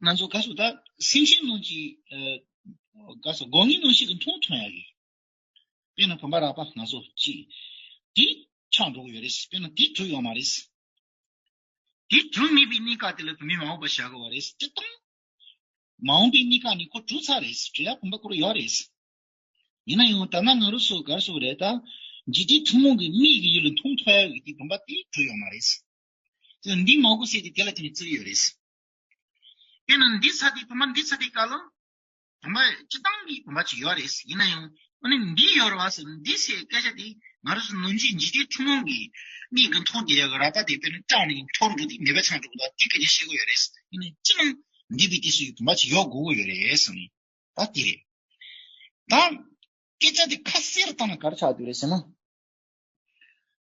ང་ཚོ་ག་སོ་ད་སེམས་ཅན་རྣམས་ཀྱི་ཨ་ག་སོ་སྒོ་ལྔའི་རྣམ་ཤེས་ཀྱི་མཐོང་ཐོས་ཡ་གི། དཔེར་ན་བུམ་པ་རགས་པ་སྣ་ཚོགས་གཅིག་དེ་ཆགས་འགྲོ་གི་ཡོད་རེད། དཔེར་ན་དེ་གྲུབ་ཡོད་མ་རེད། དེ་གྲུབ་མེད་པའི་གནས་སྐབས་དེ་ལ་བུད་མེད་མ་འོངས་པ་བཞག་གི་ཡོད་རེད། སྤྱིར་བཏང་། མ་འོངས་པའི་གནས་སྐབས་ནས་ཁོ་གྲུབ་ཚར་རེད། གྲུབ་ཡ་བུམ་པ་ཁོ་རང་ཡོད་རེད། ཡིན་ན་ཡང་ད་ནང་ང་རང་ཚོ་ག་རེ་ཟེར་དགོས་རེད་ད། འཇིག་རྟེན་ཐུན་མོང་གི་མིག་གི་ཡུལ་ལ་མཐོང་ཐོས་ཡ་གི་དེ་བུམ་པ་དེ་གྲུབ་ཡོད་མ་རེད། དེ་འདས་མ་འོངས་ཟེར་དེ་དེ་ལ་བརྟེན་ནས་བརྩི་གི་ཡོད་རེད། དེས་ན་འདས་ཚར་དེ་བུམ་པ་འདས་ཚར་དེ་སྐབས་ལ། བུམ་པ་སྤྱིར་བཏང་གི་བུམ་པ་ཅིག་ཡོད་རེད། ཡིན་ན་ཡང་ཨ་ནི་འདས་ཡོད་རེད་བ་ཟེར་ན་འདས་ཟེར་སྐད་ཆ་དེ་ང་རང་ཚོ་ནམ་རྒྱུན་འཇིག་རྟེན་ཐུན་མོང་གི་མིག་གིས་མཐོང་བསྡད་ཡག་གི་རགས་པ་དེ་དཔེར་ན་སྐྲག་ནས་འཐོར་འགྲོ་དུས་མེད་པ་ཆགས་འགྲོ་གི་འདུག་དེ་སྐད་ཆ་བཤད་གི་ཡོད་རེད། ཡིན་ནའི་སྤྱིར་ན་འདས་པའི་དུས་སུ་ཡང་བུམ་པ་ཅིག་ཡོད་དགོས་ཀྱི་ཡོད་རེད་ཟེར་ནས་ད་དེ་རེད། ད་སྐད་ཆ་དེ་ཁ་གསལ་བཏང་ན་ག་རེ་ཆགས་འདུག་རེད་ཟེར་ན།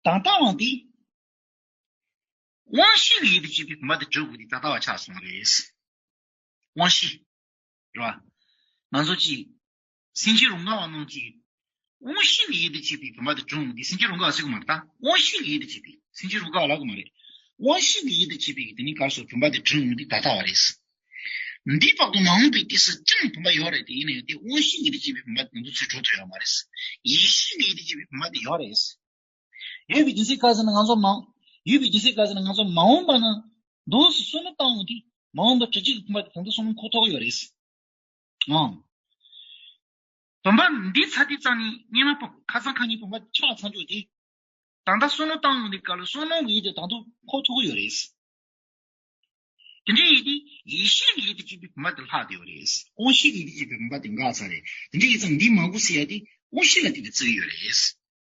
ད་ལྟ་བ་འདི། དབང་ཤེས་ཀྱི་ཡུལ་དུ་བྱེད་པའི་བུམ་པ་དེ་གྲུབ་དགོས་དེ་ད་ལྟ་བ་ཆགས་སོང་རེད། དབང་ཤེས། རེད་བ། ང་ཚོ་ཅིག་སེམས་ཅན་རང་ག་བ་རྣམས་ཀྱིས། དབང་ཤེས་ཀྱི་ཡུལ་དུ་བྱེད་པའི་བུམ་པ་དེ་གྲུབ་དགོས་དེ་སེམས་ཅན་རང་ག་བ་ཟེར་གི་མ་རེད་ད། དབང་ཤེས་ཀྱི་ཡུལ་དུ་བྱེད་པའི་སེམས་ཅན་རང་ག་བ་ལབ་གི་མ་རེད། དབང་ཤེས་ཀྱི་ཡུལ་དུ་བྱེད་པའི་དེ་ནི་ག་རེ་ཟེར་བུམ་པ་དེ་གྲུབ་དགོས་དེ་ད་ལྟ་བ་རེད། འདས་པ་དང་མ་འོངས་པའི་དུས་སུ་ཅི་ཡང་བུམ་པ་ཡོད་རེད་དེ་ཡིན་ན་ཡང་དེ་དབང་ཤེས་ཀྱི་ཡུལ་དུ་བྱེད་པའི་བུམ་པ་དེ་ང་ཚོ་ཚོས་གྲུབ་ཐུབ་ཡོད་མ་རེད། ཡིད་ཤེས་ཀྱི་ཡུལ་དུ་བྱེད་པའི་བུམ་པ་དེ་ཡོད་རེད། ཡོད་པའི་རྒྱུ་མཚན་ག་ཟེར་ན་ང་ཚོ་མ། ཡོད་པའི་རྒྱུ་མཚན་ག་ཟེར་ན་ང་ཚོ་མ་འོངས་པ་ན་འདུག་སེ་བསམ་བློ་བཏང་འོང་དུས། མ་འོངས་པ་དྲུག་གཅིག་གི་བུམ་པ་དེ་ད་ལྟ་བསོད་ནམས་འཁོར་ཐུབ་ཀྱི་ཡོད་རེད། ཨང་། བུམ་པ་འདི་ཚར་དུས་ཙམ་ནས་སྔོན་མ་བུམ་ཁ་སང་ཁ་ཉིན་བུམ་པ་ཆགས་ཚར་འཇོག་དེ། ད་ལྟ་བསོད་ནམས་བཏང་ཡོང་དུས་སྐབས་ལ་བསོད་ནམས་ཀྱི་ཡུལ་དེ་ད་དུང་འཁོར་ཐུབ་ཀྱི་ཡོད་རེད། དེ་འདྲའི་ཡུལ་དེ་ཡེ་ཤེས་ཀྱི་ཡུལ་དུ་གྱུར་པའི་བུམ་པ་དེ་ལྷག་བསྡད་ཡོད་རེད། དབང་ཤེས་ཀྱི་ཡུལ་དུ་གྱུར་པའི་བུམ་པ་དེ་འགག་ཚར་རེད། དེ་འདྲའི་ཡིན་ཙང་འདི་མ་གོ་ཟེར་ཡ་དེ་དབང་ཤེས་ལ་བརྟེན་ནས་བརྩི་གི་ཡོད་རེད།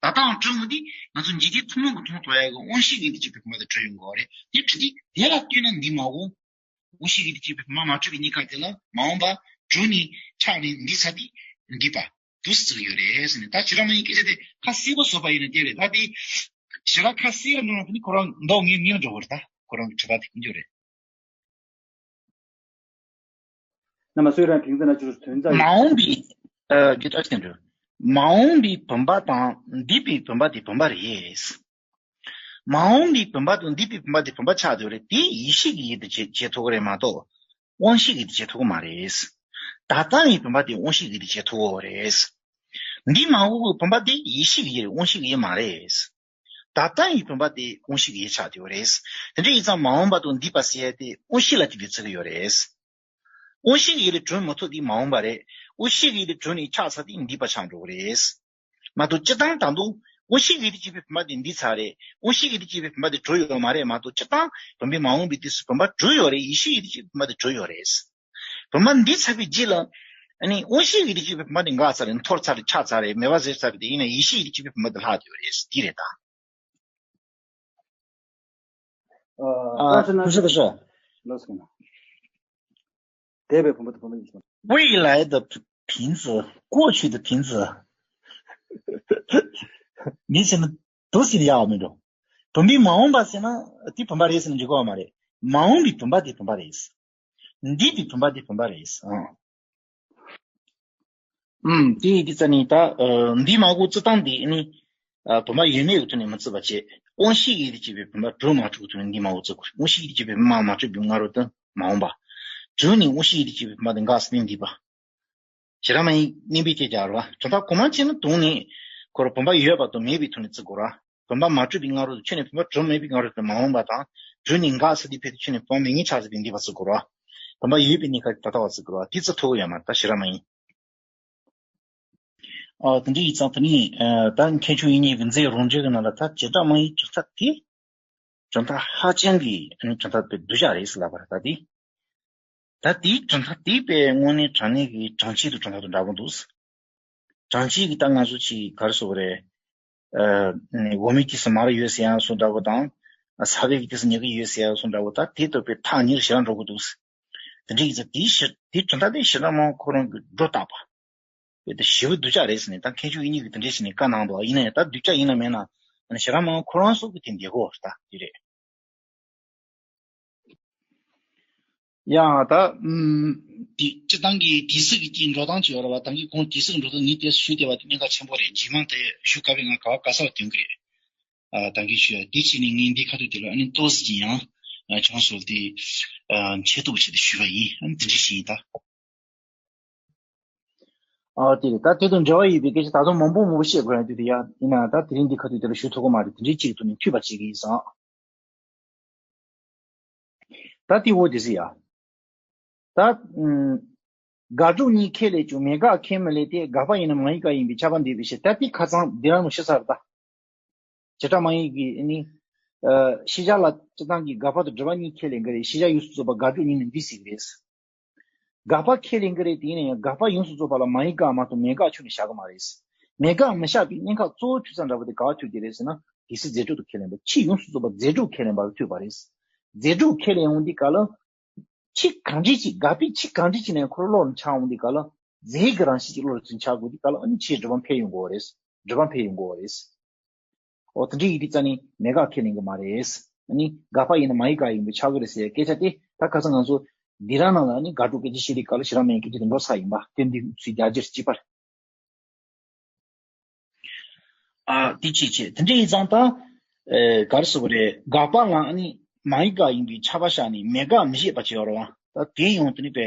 ད་ལྟའང་གྲུབ་མི་འདི་ང་ཚོ་འཇིག་རྟེན་ཐུན་མོང་གི་མཐོང་ཐུབ་ཡ་གི་དབང་ཤེས་ཀྱི་ཡུལ་དུ་གྱུར་པའི་བུམ་པ་དེ་གྲུབ་ཡོང་གི་ཡོད་རེད། དེ་གྲུབ་དུས་དེ་ལ་ལྟོས་ན་འདི་མ་གོ། དབང་ཤེས་ཀྱི་ཡུལ་དུ་གྱུར་པའི་བུམ་པ་མ་གྲུབ་པའི་གནས་སྐབས་དེ་ལ་མ་འོངས་པ་གྲུབ་ནས་ཆགས་ནས་འདི་ཚར་དུས་འདི་པ་དུ་བརྩི་གི་ཡོད་རེད་ཟེར་ནས། ད་ཞེ་དྲག་མ་ཡིན་སྐད་ཆ་དེ་ཁ་གསལ་པོ་བཟོས་པ་ཡིན་ན་དེ་རེད། ད་དེ་ཞེ་དྲག་ཁ་གསལ་པོ་མ་ཡིན་ན་ཁོ་རང་མདོག་ངན་ངན་འགྲོ་གི་རེད། ད་ཁོ་རང་གི་དྲི་བ་དེ་ཀུན་འགྱུར་རེད། རྣམ་པ་ཚོས་རང་དྲན་ཚེ་ན་ཅིག་དོན་རྩ་མ་ཡིན། འོངས་པའི་ཨ་རྒྱུ་ད་ཅི་འདྲ། མ་འོངས་པའི་བུམ་པ་དང་འདས་པའི་བུམ་པ་དེ་བུམ་པ་རེད། མ་འོངས་པའི་བུམ་པ་དང་འདས་པའི་བུམ་པ་དེ་བུམ་པ་ཆགས་ཡོད་རེད། དེ་ཡེ་ཤེས་ཀྱི་ཡུལ་དུ་བྱེད་བྱེད་ཐུབ་ཀྱི་རེད་མ་གཏོགས། དབང་ཤེས་ཀྱི་ཡུལ་དུ་བྱེད་ཐུབ་ཀྱི་མ་རེད། ད་ལྟ་ཡི་བུམ་པ་དེ་དབང་ཤེས་ཀྱི་ཡུལ་དུ་བྱེད་ཐུབ་ཀྱི་རེད། འདས་མ་འོངས་པའི་བུམ་པ་དེ་ཡེ་ཤེས་ཀྱི་ཡུལ་རེད། དབང་ཤེས་ཀྱི་ཡུལ་མ་རེད། ད་ལྟ་ཡི་བུམ་པ་དེ་དབང་ཤེས་ཀྱི་ཡུལ་ཆགས་བསྡད་ཡོད་རེད། དེ་འདྲ་ཡིན་ཙང་མ་འོངས་པ་དང་འདས་པ་ཟེར་ཡ་དེ་དབང་ཤེས་ལ་བརྟེན་པའི་ཚིག་ཡོད་རེད། དབང་ཤེས་ཀྱི་ཡུལ་ལས་གྲུབ་མི་ཐུབ་དེ་མ་འོངས་པ་རེད། དབང་ཤེས་ཀྱི་ཡུལ་ལས་གྲུབ་ནས་ཆགས་ཚར་དེ་འདས་པ་ཆགས་འགྲོ་གི་རེད། མ་གཏོགས་སྤྱིར་བཏང་ད་དུང་དབང་ཤེས་ཀྱི་ཡུལ་དུ་གྱུར་པའི་བུམ་པ་དེ་འདས་ཚར་རེད། དབང་ཤེས་ཀྱི་ཡུལ་དུ་གྱུར་པའི་བུམ་པ་དེ་གྲུབ་ཡོད་མ་རེད་མ་གཏོགས། སྤྱིར་བཏང་བུམ་པའི་མ་འོངས་པའི་དུས་སུ་བུམ་པ་གྲུབ་ཡོད་རེད། ཡེ་ཤེས་ཀྱི་ཡུལ་དུ་གྱུར་པའི་བུམ་པ་དེ་གྲུབ་ཡོད་རེད། བུམ་པ་འདས་ཚར་བའི་རྗེས་ལ་ཨ་ནི་དབང་ཤེས་ཀྱི་ཡུལ་དུ་གྱུར་པའི་བུམ་པ་དེ་འགག་ཚར་རེད། འཐོར་ཚར་རེད། ཆག་ཚར་རེད། མེད་པ་ཟད་ཚར་རེད། དེ་ཡིན་ན་ཡེ་ཤེས་ཀྱི་ཡུལ་དུ་གྱུར་པའི་བུམ་པ་དེ་ལྷག་བསྡད་ཡོད་རེད། དེ་རེད་ད། ཨ། ཨ། ཁུ་ཤ་ཁུ་ཤ། ལགས་སོ། འདས་པའི་བུམ་པ་དང་བུམ་པ་ཡིན་ཞིང་། 未来的瓶子，过去的瓶子། མི་ཟེར་ན་དུ་ཟེར་ཡག་མི་འགྲོ། བུམ་པའི་མ་འོངས་པ་ཟེར་ན་དེ་བུམ་པ་རེད་ཟེར་ན་འགྲིག་གི་མ་རེད། མ་འོངས་པའི་བུམ་པ་དེ་བུམ་པ་རེད། འདས་པའི་བུམ་པ་དེ་བུམ་པ་རེད། ཨང་། ཨུམ། དེ་ཡི་དེ་རྩ་ནས་ད། ཨ། འདས་མ་གོ་བརྩི་སྟངས་འདི་ནི། ཨ། བུམ་པ་ཡོད་མེད་ཀྱི་ཐོག་ནས་མི་བརྩི་བ་བྱེད། དབང་ཤེས་ཀྱི་ཡུལ་དུ་གྱུར་པའི་བུམ་པ་གྲུབ་མ་གྲུབ་ཀྱི་ཐོག་ནས་འདས་མ་གོ་བརྩི་དགོས། དབང་ཤེས་ཀྱི་ཡུལ་དུ་གྱུར་པའི་བུམ་པ་མ་གྲུབ་པའི་སྔ་རོལ་དུ་མ་འོངས་པ། གྲུབ་ནས་དབང་ཤེས་ཀྱི་ཡུལ་དུ་གྱུར་པའི་བུམ་པ་དེ་འགག་ཟིན་ནས་འདས་པ། ཞེ་དྲག་མ་ཡིན་གནས་པའི་སྐད་ཆ་རེད་བ། དོན་དག་གོང་མ་བྱས་ན་དུང་ནས་ཁོ་ར་བུམ་པ་ཡོད་པ་དང་མེད་པའི་ཐོག་ནས་བརྩི་དགོས་ར། བུམ་པ་མ་གྲུབ་པའི་སྔ་རོལ་དུ་ཁྱོན་ནས་བུམ་པ་གྲུབ་མེད་པའི་སྔ་རོལ་དུ་མ་འོངས་པ་དང་། གྲུབ་ནས་འགག་ཚར་དུས་ཕན་ཚུན་ཁྱོན་ནས་བུམ་པ་མེད་མཁན་ཆགས་ཚར་དུས་འདས་པ་བརྩི་དགོས་ར། བུམ་པ་ཡོད་པའི་གནས་སྐབས་ཀྱི་ད་ལྟ་བ་བརྩི་དགོས་ར། དེ་བརྩི་ཐུབ་ཀྱི་ཡོད་མ་རེད། ད་ཞེ་དྲག་མ་ཡིན། ཨ། དེ་འདྲ་ཡིན་ཙང་དེ་ནི། ཨ། ད་མཁན་ཆུང་དབྱིག་གཉེན་གྱི་མཛད་རང་འགྲེལ་གྱི་ནང་ལ་ད་བྱེ་བྲག་སྨྲ་བའི་གྲུབ་མཐའ་དེ་གྲུབ་མཐའ་ཧ་ཅང་གི་གྲུབ་མཐའ་དཔེ་སྡུག་ཅག་རེད་ཟེར་ལབ་པ་རེད། ད་དེ། ད་དེའི་གྲུབ་མཐའ་དེ་དཔེ་དངོས་གནས་དྲང་གནས་ཀྱི་དྲང་གཅིག་ཏུ་གྲུབ་མཐའ་དང་འདྲ་པོ་འདུག། དྲང་གཅིག་གི་ད་ང་ཚོ་ཅིག་ག་རེ་ཟེར་དགོས་རེད། ཨ། འོ་མའི་དུས་སུ་མར་ཡོད་ཟེར་ཡག་སོགས་འདྲ་པོ་དང་། ཚ་བའི་དུས་སུ་མྱུ་གུ་ཡོད་ཟེར་ཡག་སོགས་འདྲ་པོ། ད་དེ་ལྟ་བུའི་ཐག་ཉེ་རུ་ཞེ་དྲག་འགྲོ་གི་འདུག། དེ་འདྲ་ཡིན་ཙང་དེའི་ཞེ། དེའི་གྲུབ་མཐའ་དེ་ཞེ་དྲག་མང་ཁོ་རང་གིས་སྒྲོ་བཏགས་པ། དཔེ་དེ་ཞེ་པོ་སྡུག་ཅག་རེད་ཟེར་ནས་ད་མཁན་ཆུང་དབྱིག་གཉེན་གྱིས་དེ་འདྲ་བྱས་ནས་བཀའ་གནང་འདུག། ཡིན་ན་ཡང་ད་སྡུག་ཅག་ཡིན་ན་མིན་ན། ཞེ་དྲག་མང་ཁོ་རང་ཚོ་གིས་དེ་འདེད་དགོས་ད་དེ་རེད། ཡང་ད། ཨུམ། དེ་སྤྱིར་བཏང་གི་དུས་ཚོད་ཀྱི་འགྲོ་སྟངས་ཅིག་ཡོད་རེད་བ། ད་གིན་གོང་དུས་ཚོད་ཀྱི་འགྲོ་སྟངས་ངས་དེ་ཞུས་བསྡད་པ་དེ་གནད་འགག་ཆེན་པོ་རེད། རྗེས་མ་དེ་ཞུ་དཀའ་བས་ང་ག་བ་ག་ས་ལ་ཐོན་གི་རེད། ཨ། ད་གིན་ཞུས་ཡ་དེ་བྱས་ནས་ངས་འདི་ཁ་ཐུག་དེ་ལ་ཨ་ནི་ཏོག་ཙམ་ཅིག་ཡང་། ཨ། བྱང་སོལ་ཏེ། ཨ། འཆད་ཐུབ་པ་བྱས་ཏེ་ཞུས་པ་ཡིན། ཨ་ནི་དེ་འདྲ་ཞིག་ཡིན་ད། ཨ། དེ་རེད། ད་དེ་དང་འབྲེལ་བ་ཡོད་པའི་སྐད་ཆ་ད་དུང་མང་པོ་མང་པོ་བཤད་དགོས་ཡ་དུས་དེ་ཡ་ཡིན་ན། ད་དེ་རིང་འདི་ཁ་ཐུག་དེ་ལ་ཞུ་ཐུབ་ཀྱི་མ་རེད། དེ་འདྲའི་གཅིག་ཐུག་ནས་མཐུད་པ་བྱེད་ཀྱི་ཡིན་ཙང་། ད་དེ་འོ་དེ་ཟེར་ཡ། ད། ཨུམ། དགག་སྒྲུབ་གཉིས་ཁས་ལེན་ཀྱང་མེད་དགག་ཁས་མི་ལེན་ཏེ། དགག་པ་ཡིན་ན་མ་ཡིན་དགག་ཡིན་པས་ཁྱབ་པ་འདོད་པའི་ཕྱིར། ད་དེ་ཁ་སང་འདི་རང་ལ་ཞུས་ཚར་ད། བྱེ་བྲག་སྨྲ་བའི་གི་ནི། ཨ། ཤེས་བྱ་ལ་སྤྱིར་བཏང་གི་དགག་པ་དང་སྒྲུབ་པ་གཉིས་ཁས་ལེན་གི་རེད། ཤེས་བྱ་ཡོངས་སུ་རྫོགས་པ་དགག་སྒྲུབ་གཉིས་ནི་འདི་ཟེར་གི་རེད། དགག་པ་ཁས་ལེན་གི་རེད། དེ་ཡིན་ན་ཡང་དགག་པ་ཡོངས་སུ་རྫོགས་པ་ལ་མ་ཡིན་དགག་མ་གཏོགས་མེད་དགག་ཁྱོན་ནས་བཞག་གི་མ་རེད། མེད་དགག་མི་བཞག་པའི་གནད་འགག་གཙོ་བོ་ཐུག་ས་འདྲ་པོ་དེ་ག་བ་ཐུག་གི་རེད་ཟེར་ན། དུས་ཚོད་རྫས་གྲུབ་ཏུ་ཁས་ལེན་པ། ཕྱིས་ཡོངས་སུ་རྫོགས་པ་རྫས་གྲུབ་ཁས་ལེན་པ་ལ་ཐུག་པ་རེད། རྫས་གྲུབ་ཁས་ལེན་འོང་དུས་སྐབས་ལ། ཕྱིས་གང་འདྲ་ཅིག་དགག་པའི་ཕྱིས་གང་འདྲ་ཅིག་ནས་འཁོར་བློ་ལ་འཆར་འོང་དུས་སྐབས་ལ། རྫས་ཀྱི་རང་བཞིན་གྱི་བློ་ལ་ཚུར་འཆར་དགོས་དུས་སྐབས་ལ། ཨ་ནི་ཕྱིས་སྒྲུབ་པ་འཕེལ་ཡོང་གི་རེད། སྒྲུབ་པ་འཕེལ་ཡོང་གི་རེད། འོ་དེ་འདྲའི་ཡིན་དུས་ཙང་ནི་མེད་དགག་ཁས་ལེན་གྱི་མ་རེད། ཨ་ནི་དགག་པ་ཡིན་ན་མ་ཡིན་དགག་ཡིན་པས་ཁྱབ་ཀྱི་རེད་ཟེར་སྐད་ཆ་དེ་ད་ཁ་སང་ང་ཚོ་འདི་རང་ནང་ལ་ནི་དགག་སྒྲུབ་སྐད་ཆ་བཤད་དུས་སྐབས་ལ་ཞེ་དྲག་མེད་སྐད་ཆ་དེ་འགྲོ་ཚར་ཡིན་པ་དེ་འདི་ཚུར་རྒྱག་རྒྱུ་རེད། གཅིག་པར། ཨ། དེ་གཅིག་བྱས། དེ་འདྲ་ཡིན་ཙང་ད། ཨེ། ག་རེ་ཟེར་དགོས་རེད། དགག་པ་ལ་ཨ་ནི་མ་ཡིན་དགག་ཡིན་པས་ཁྱབ་པ་བཞག་ནས་མེད་དགག་མི་བཞེད་པ་བྱས་ཡོད་རེད་བ། ད་དེ་ཡང་དེ་ནི་དཔེ།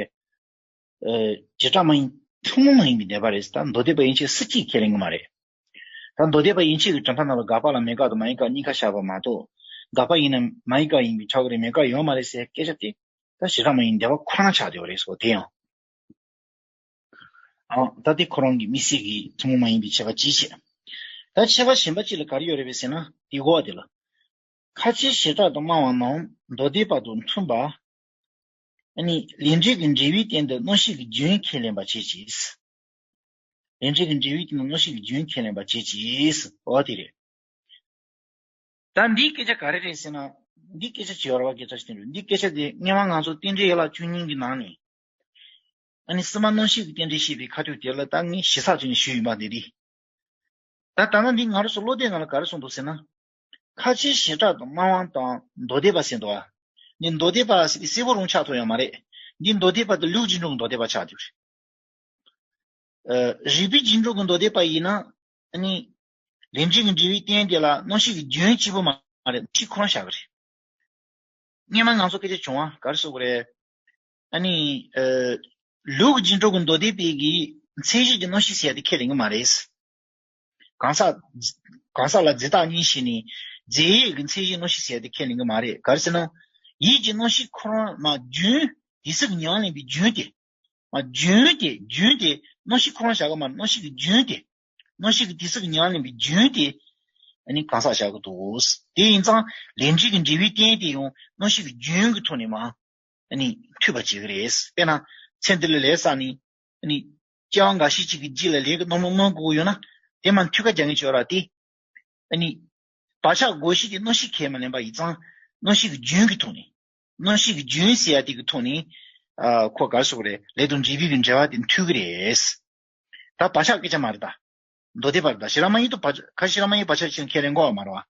ཨེ། བྱེ་བྲག་སྨྲ་བའི་ཐུན་མོང་མ་ཡིན་པའི་ནུས་པ་རེད། ད་མདོ་སྡེ་པ་ཡན་ཆད་སུ་གཅིག་ཁས་ལེན་གྱི་མ་རེད། ད་མདོ་སྡེ་པ་ཡན་ཆད་ཀྱི་གྲུབ་མཐའ་ནང་ལ་དགག་པ་ལ་མེད་དགག་དང་མ་ཡིན་དགག་གཉིས་ཀ་བཞག་པ་མ་གཏོགས། དགག་པ་ཡིན་ན་མ་ཡིན་དགག་ཡིན་པས་ཁྱབ་ཀྱི་རེད། མེད་དགག་ཡོད་མ་རེད་ཟེར་སྐད་ཆ་དེ། ད་བྱེ་བྲག་སྨྲ་བའི་འགྲེལ་པ་ཁོ་ན་ཆགས་བསྡད་པ་རེད་ཟེར་བ་དེ་ཡང་། ཨང་། ད་དེ་ཁོ་རང་གི་དམིགས་བསལ་གྱི་ཐུན་མོང་མ་ཡིན་པའི་ཁྱད་པར་གཅིག་བྱས། ད་ཁྱད་པར་གཞན་པ་གཅིག་ལ་ག་རེ་ཡོད་རེད་པས་ཟེར་ན། དེ་གོ་བ་དེ་ལ། ཁ་ཆེའི་བྱེ་བྲག་ཏུ་སྨྲ་བ་རྣམས་མདོ་སྡེ་པ་དང་མཐུན་པ། ཨ་ནི་ལས་འབྲས་ཀྱི་འབྲས་བུའི་སྟེང་དུ་རྣམ་ཤེས་ཀྱི་རྒྱུན་ཁས་ལེན་པར་བྱེད་ཅིང་། ལས་འབྲས་ཀྱི་འབྲས་བུའི་སྟེང་དུ་རྣམ་ཤེས་ཀྱི་རྒྱུན་ཁས་ལེན་པར་བྱེད་ཅིང་། འོ་དེ་རེད། ད་འདིའི་སྐད་ཆ་ག་རེ་རེད་ཟེར་ན། འདིའི་སྐད་ཆ་བྱེད་པར་བ་སྐད་ཆ་ཞིག་དེ་འདྲ། འདིའི་སྐད་ཆ་དེ་སྔོན་མ་ང་ཚོ་རྟེན་འབྲེལ་ཡན་ལག་བཅུ་གཉིས་ཀྱི་ནང་ནས། ཨ་ནི་སྲིད་མ་རྣམ་ཤེས་ཀྱི་རྟེན་འབྲེལ་བཤད་པའི་ཁ་ཐུག་དེ་ལ་ད་ངས་ཞིབ་ཚགས་བྱས་ནས་ཞུས་ཡིན་པ་འདི་རེད། ད་ད་ནི་འདི་ང་རང་ཚོ་བློ་གཏད་ནང་ལ་ག་རེ་གསུངས་འདུག་ཟེར་ན། ཁ་ཆེའི་བྱེ་བྲག་ཏུ་སྨྲ་བ་དང་མདོ་སྡེ་པ་ཟེར་འདུག་བ། འདི་མདོ་སྡེ་པ་ཟེར་དེ་གསལ་པོ་རང་ཆགས་ཐུབ་ཡོད་མ་རེད། འདི་མདོ་སྡེ་པ་དེ་ལུགས་ཀྱི་འགྲོ་གི་མདོ་སྡེ་པ་ཆགས་འདུག་རེད། ཨ། རིགས་པའི་རྒྱུད་འགྲོ་གི་མདོ་སྡེ་པ་ཡིན་ན། ཨ་ནི། ལས་འབྲས་ཀྱི་འབྲས་བུའི་རྟེན་དེ་ལ་རྣམ་ཤེས་ཀྱི་རྒྱུན་གཅིག་པུ་མ་རེད། རྣམ་ཤེས་ཁོ་རང་བཞག་གི་རེད། སྔོན་མ་ང་ཚོ་སྐད་ཆ་བྱུང་བ་ག་རེ་ཟེར་དགོས་རེད། ཨ་ནི། ཨ། ལུགས་ཀྱི་འགྲོ་གི་མདོ་སྡེ་པའི་གི་མཚན་གཞི་གི་རྣམ་ཤེས་ཟེར་ཡ་དེ་ཁས་ལེན་གི་མ་རེད། གང་ཟག་གང་ཟག་ལ་རྫས་བཏགས་གཉིས་བྱས་ནས་རྫས་ཡོད་ཀྱི་མཚན་གཞི་རྣམ་ཤེས་ཟེར་ཡ་དེ་ཁས་ལེན་གི་མ་རེད། ག་རེ་ཟེར་ན། ཡིད་ཀྱི་རྣམ་ཤེས་ཁོ་རང་མ་རྒྱུན། དེ་སྲིད་ཀྱི་ཉམས་ལེན་པའི་རྒྱུན་དེ། མ་རྒྱུན་དེ་རྒྱུན་དེ་རྣམ་ཤེས་ཁོ་རང་བཞག་གི་མ་རེད། རྣམ་ཤེས་ཀྱི་རྒྱུན་དེ། རྣམ་ཤེས་ཀྱི་དེ་སྲིད་ཀྱི་ཉམས་ལེན་པའི་རྒྱུན་དེ། ཨ་ནི་གང་ཟག་བཞག་གི་འདུག་དེ་ཡིན་ཙང་ལས་འབྲས་ཀྱི་འབྲས་བུའི་རྟེན་དེ་ཡང་རྣམ་ཤེས་ཀྱི་རྒྱུན་གྱི་ཐོག་ནས་མ། ཨ་ནི་མཐུད་པ་བྱེད་ཀྱི་རེད། དཔེར་ན། ཚེ་འདི་ལ་ལས་བསགས་ནས། ཨ་ནི། སྐྱེ་བ་འགའ་ཤས་ཅིག་གི་རྗེས་ལ་ལས་ཀྱི་རྣམ་སྨིན་དགོས་ཀྱི་ཡོད་ན། དེ་མ་མཐུད་ཁ་རྒྱག་མཁན་ཅིག་ཡོད་ར་དེ། ཨ་ནི། བག་ཆགས་བསྒོ་གཞི་དེ་རྣམ་ཤེས་ཁས་མ་ལེན་པ་ཡིན་ཙང་། རྣམ་ཤེས་ཀྱི་རྒྱུན་གྱི་ཐོག་ནས། རྣམ་ཤེས་ཀྱི་རྒྱུན་ཟེར་ཡ་དེ་གི་ཐོག་ནས། ཨ། ཁོ་ག་རེ་ཟེར་དགོས་རེད། ལས་དང་འབྲས་བུའི་གི་འབྲེལ་བ་དེ་མཐུད་ཀྱི་རེད། ད་བག་ཆགས་སྐད་ཆ་མ་རེད་ད། མདོ་སྡེ་པ་རེད་ད། བྱེ་བྲག་སྨྲ་བ་ཡིན་དུས་བག་ཆགས། ཁ་ཆེ་བྱེ་བྲག་སྨྲ་བའི་བག་ཆགས་ཅན་ཁས་ལེན་དགོས་པ་མ་རེད་བ།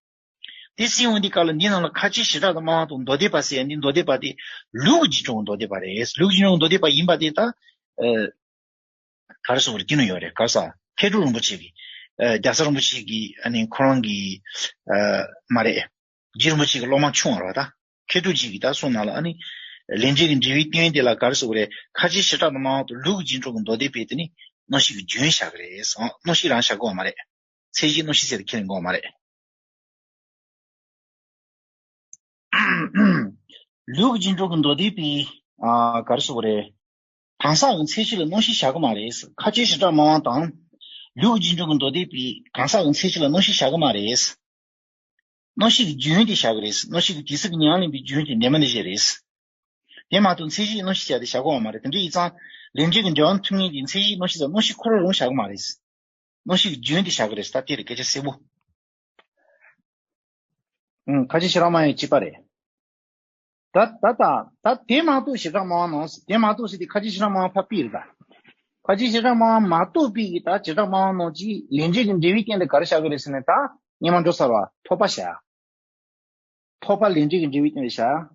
དེ་སྲིད་འོང་དུས་སྐབས་ལ་འདི་ནང་ལ་ཁ་ཆེའི་བྱེ་བྲག་ཏུ་སྨྲ་བ་དང་མདོ་སྡེ་པ་ཟེར་ཡ་འདི། མདོ་སྡེ་པ་དེ་ལུགས་ཀྱི་འགྲོ་གི་མདོ་སྡེ་པ་རེད། ལུགས་ཀྱི་འགྲོ་གི་མདོ་སྡེ་པ་ཡིན་པ་དེ་ད། ཨ། ག་རེ་ཟེར་དགོས་རེད། དེ་ནང་ཡོད་རེད། ག་རེ་ཟེར། མཁས་གྲུབ་རིན་པོ་ཆེ་གི། ཨ། རྒྱལ་ཚབ་རིན་པོ་ཆེ་གི། ཨ་ནི་ཁོ་རང་གི། ཨ། མ་རེད། རྗེ་རིན་པོ་ཆེ་གི་སློབ་མ་ཆུང་བ་རེད་བ་ད། མཁས་གྲུབ་ཅིག་གིས་ད་གསུངས་ནང་ལ། ཨ་ནི། ལས་འབྲས་ཀྱི་འབྲས་བུའི་རྟེན་དེ་ལ་ག་རེ་ཟེར་དགོས་རེད། ཁ་ཆེའི་བྱེ་བྲག་ཏུ་སྨྲ་བ་དང་ལུགས་ཀྱི་འགྲོ་གི་མདོ་སྡེ་པས་དེ་ནི་རྣམ་ཤེས་ཀྱི་རྒྱུན་བཞག་གི་རེད། རྣམ་ཤེས་རང་བཞག་དགོས་པ་མ་རེད། མཚན་གཞི་རྣམ་ཤེས་ཟེར་ཏེ་ཁས་ལེན་དགོས་པ་མ་རེད། ལུགས་ཀྱི་འགྲོ་གི་མདོ་སྡེ་པས། ཨ། ག་རེ་ཟེར་དགོས་རེད། གང་ཟག་གི་མཚན་གཞི་ལ་རྣམ་ཤེས་བཞག་གི་མ་རེད། ཁ་ཆེའི་བྱེ་བྲག་སྨྲ་བ་དང་། ལུགས་ཀྱི་འགྲོ་གི་མདོ་སྡེ་པས་གང་ཟག་གི་མཚན་གཞི་ལ་རྣམ་ཤེས་བཞག་གི་མ་རེད། རྣམ་ཤེས་ཀྱི་རྒྱུན་དེ་བཞག་གི་རེད། རྣམ་ཤེས་ཀྱི་དེ་སྲིད་ཀྱི་ཉམས་ལེན་པའི་རྒྱུན་དེ་འདྲ་མི་འདྲ་ཞིག་རེད། དེ་མ་གཏོགས་མཚན་གཞི་རྣམ་ཤེས་བྱ་དེ་བཞག་གི་ཡོད་མ་རེད། དེ་འདྲ་ཡིན་ཙང་ལས་འབྲས་ཀྱི་འབྲེལ་བ་མཐུན་ངེས་ཀྱི་མཚན་གཞི་རྣམ་ཤེས་བྱ། རྣམ་ཤེས་ཁོ་རང་རང་བཞག་གི་མ་རེད། རྣམ་ཤེས་ཀྱི་རྒྱུན་དེ་བཞག་གི་རེད། ད་དེ་རེད་སྐད་ཆ་གསལ་པོ། ཨང་། ཁ་ཆེ་བྱེ་བྲག་སྨྲ་བའི་བྱེད་པ་རེད། ད་ད་ད་ད་དེ་མ་གཏོགས་བྱེ་བྲག་སྨྲ་བ་རྣམས། དེ་མ་གཏོགས་ཟེར་དུས་ཁ་ཆེ་བྱེ་བྲག་སྨྲ་བ་ཕར་ཕུད་རེད་ད། ཁ་ཆེ་བྱེ་བྲག་སྨྲ་བ་མ་གཏོགས་པའི་གི་ད་བྱེ་བྲག་སྨྲ་བ་རྣམས་ཀྱིས་ལས་འབྲས་ཀྱི་འབྲས་བུའི་སྟེང་དུ་ག་རེ་བཞག་གི་རེད་ཟེར་ན། ད་སྔོན་མ་འགྲོ་ཚར་བ་ཐོབ་པ་བཞག། ཐོབ་པ་ལས་འབྲས་ཀྱི་འབྲས་བུའི་སྟེང་དུ་བཞག།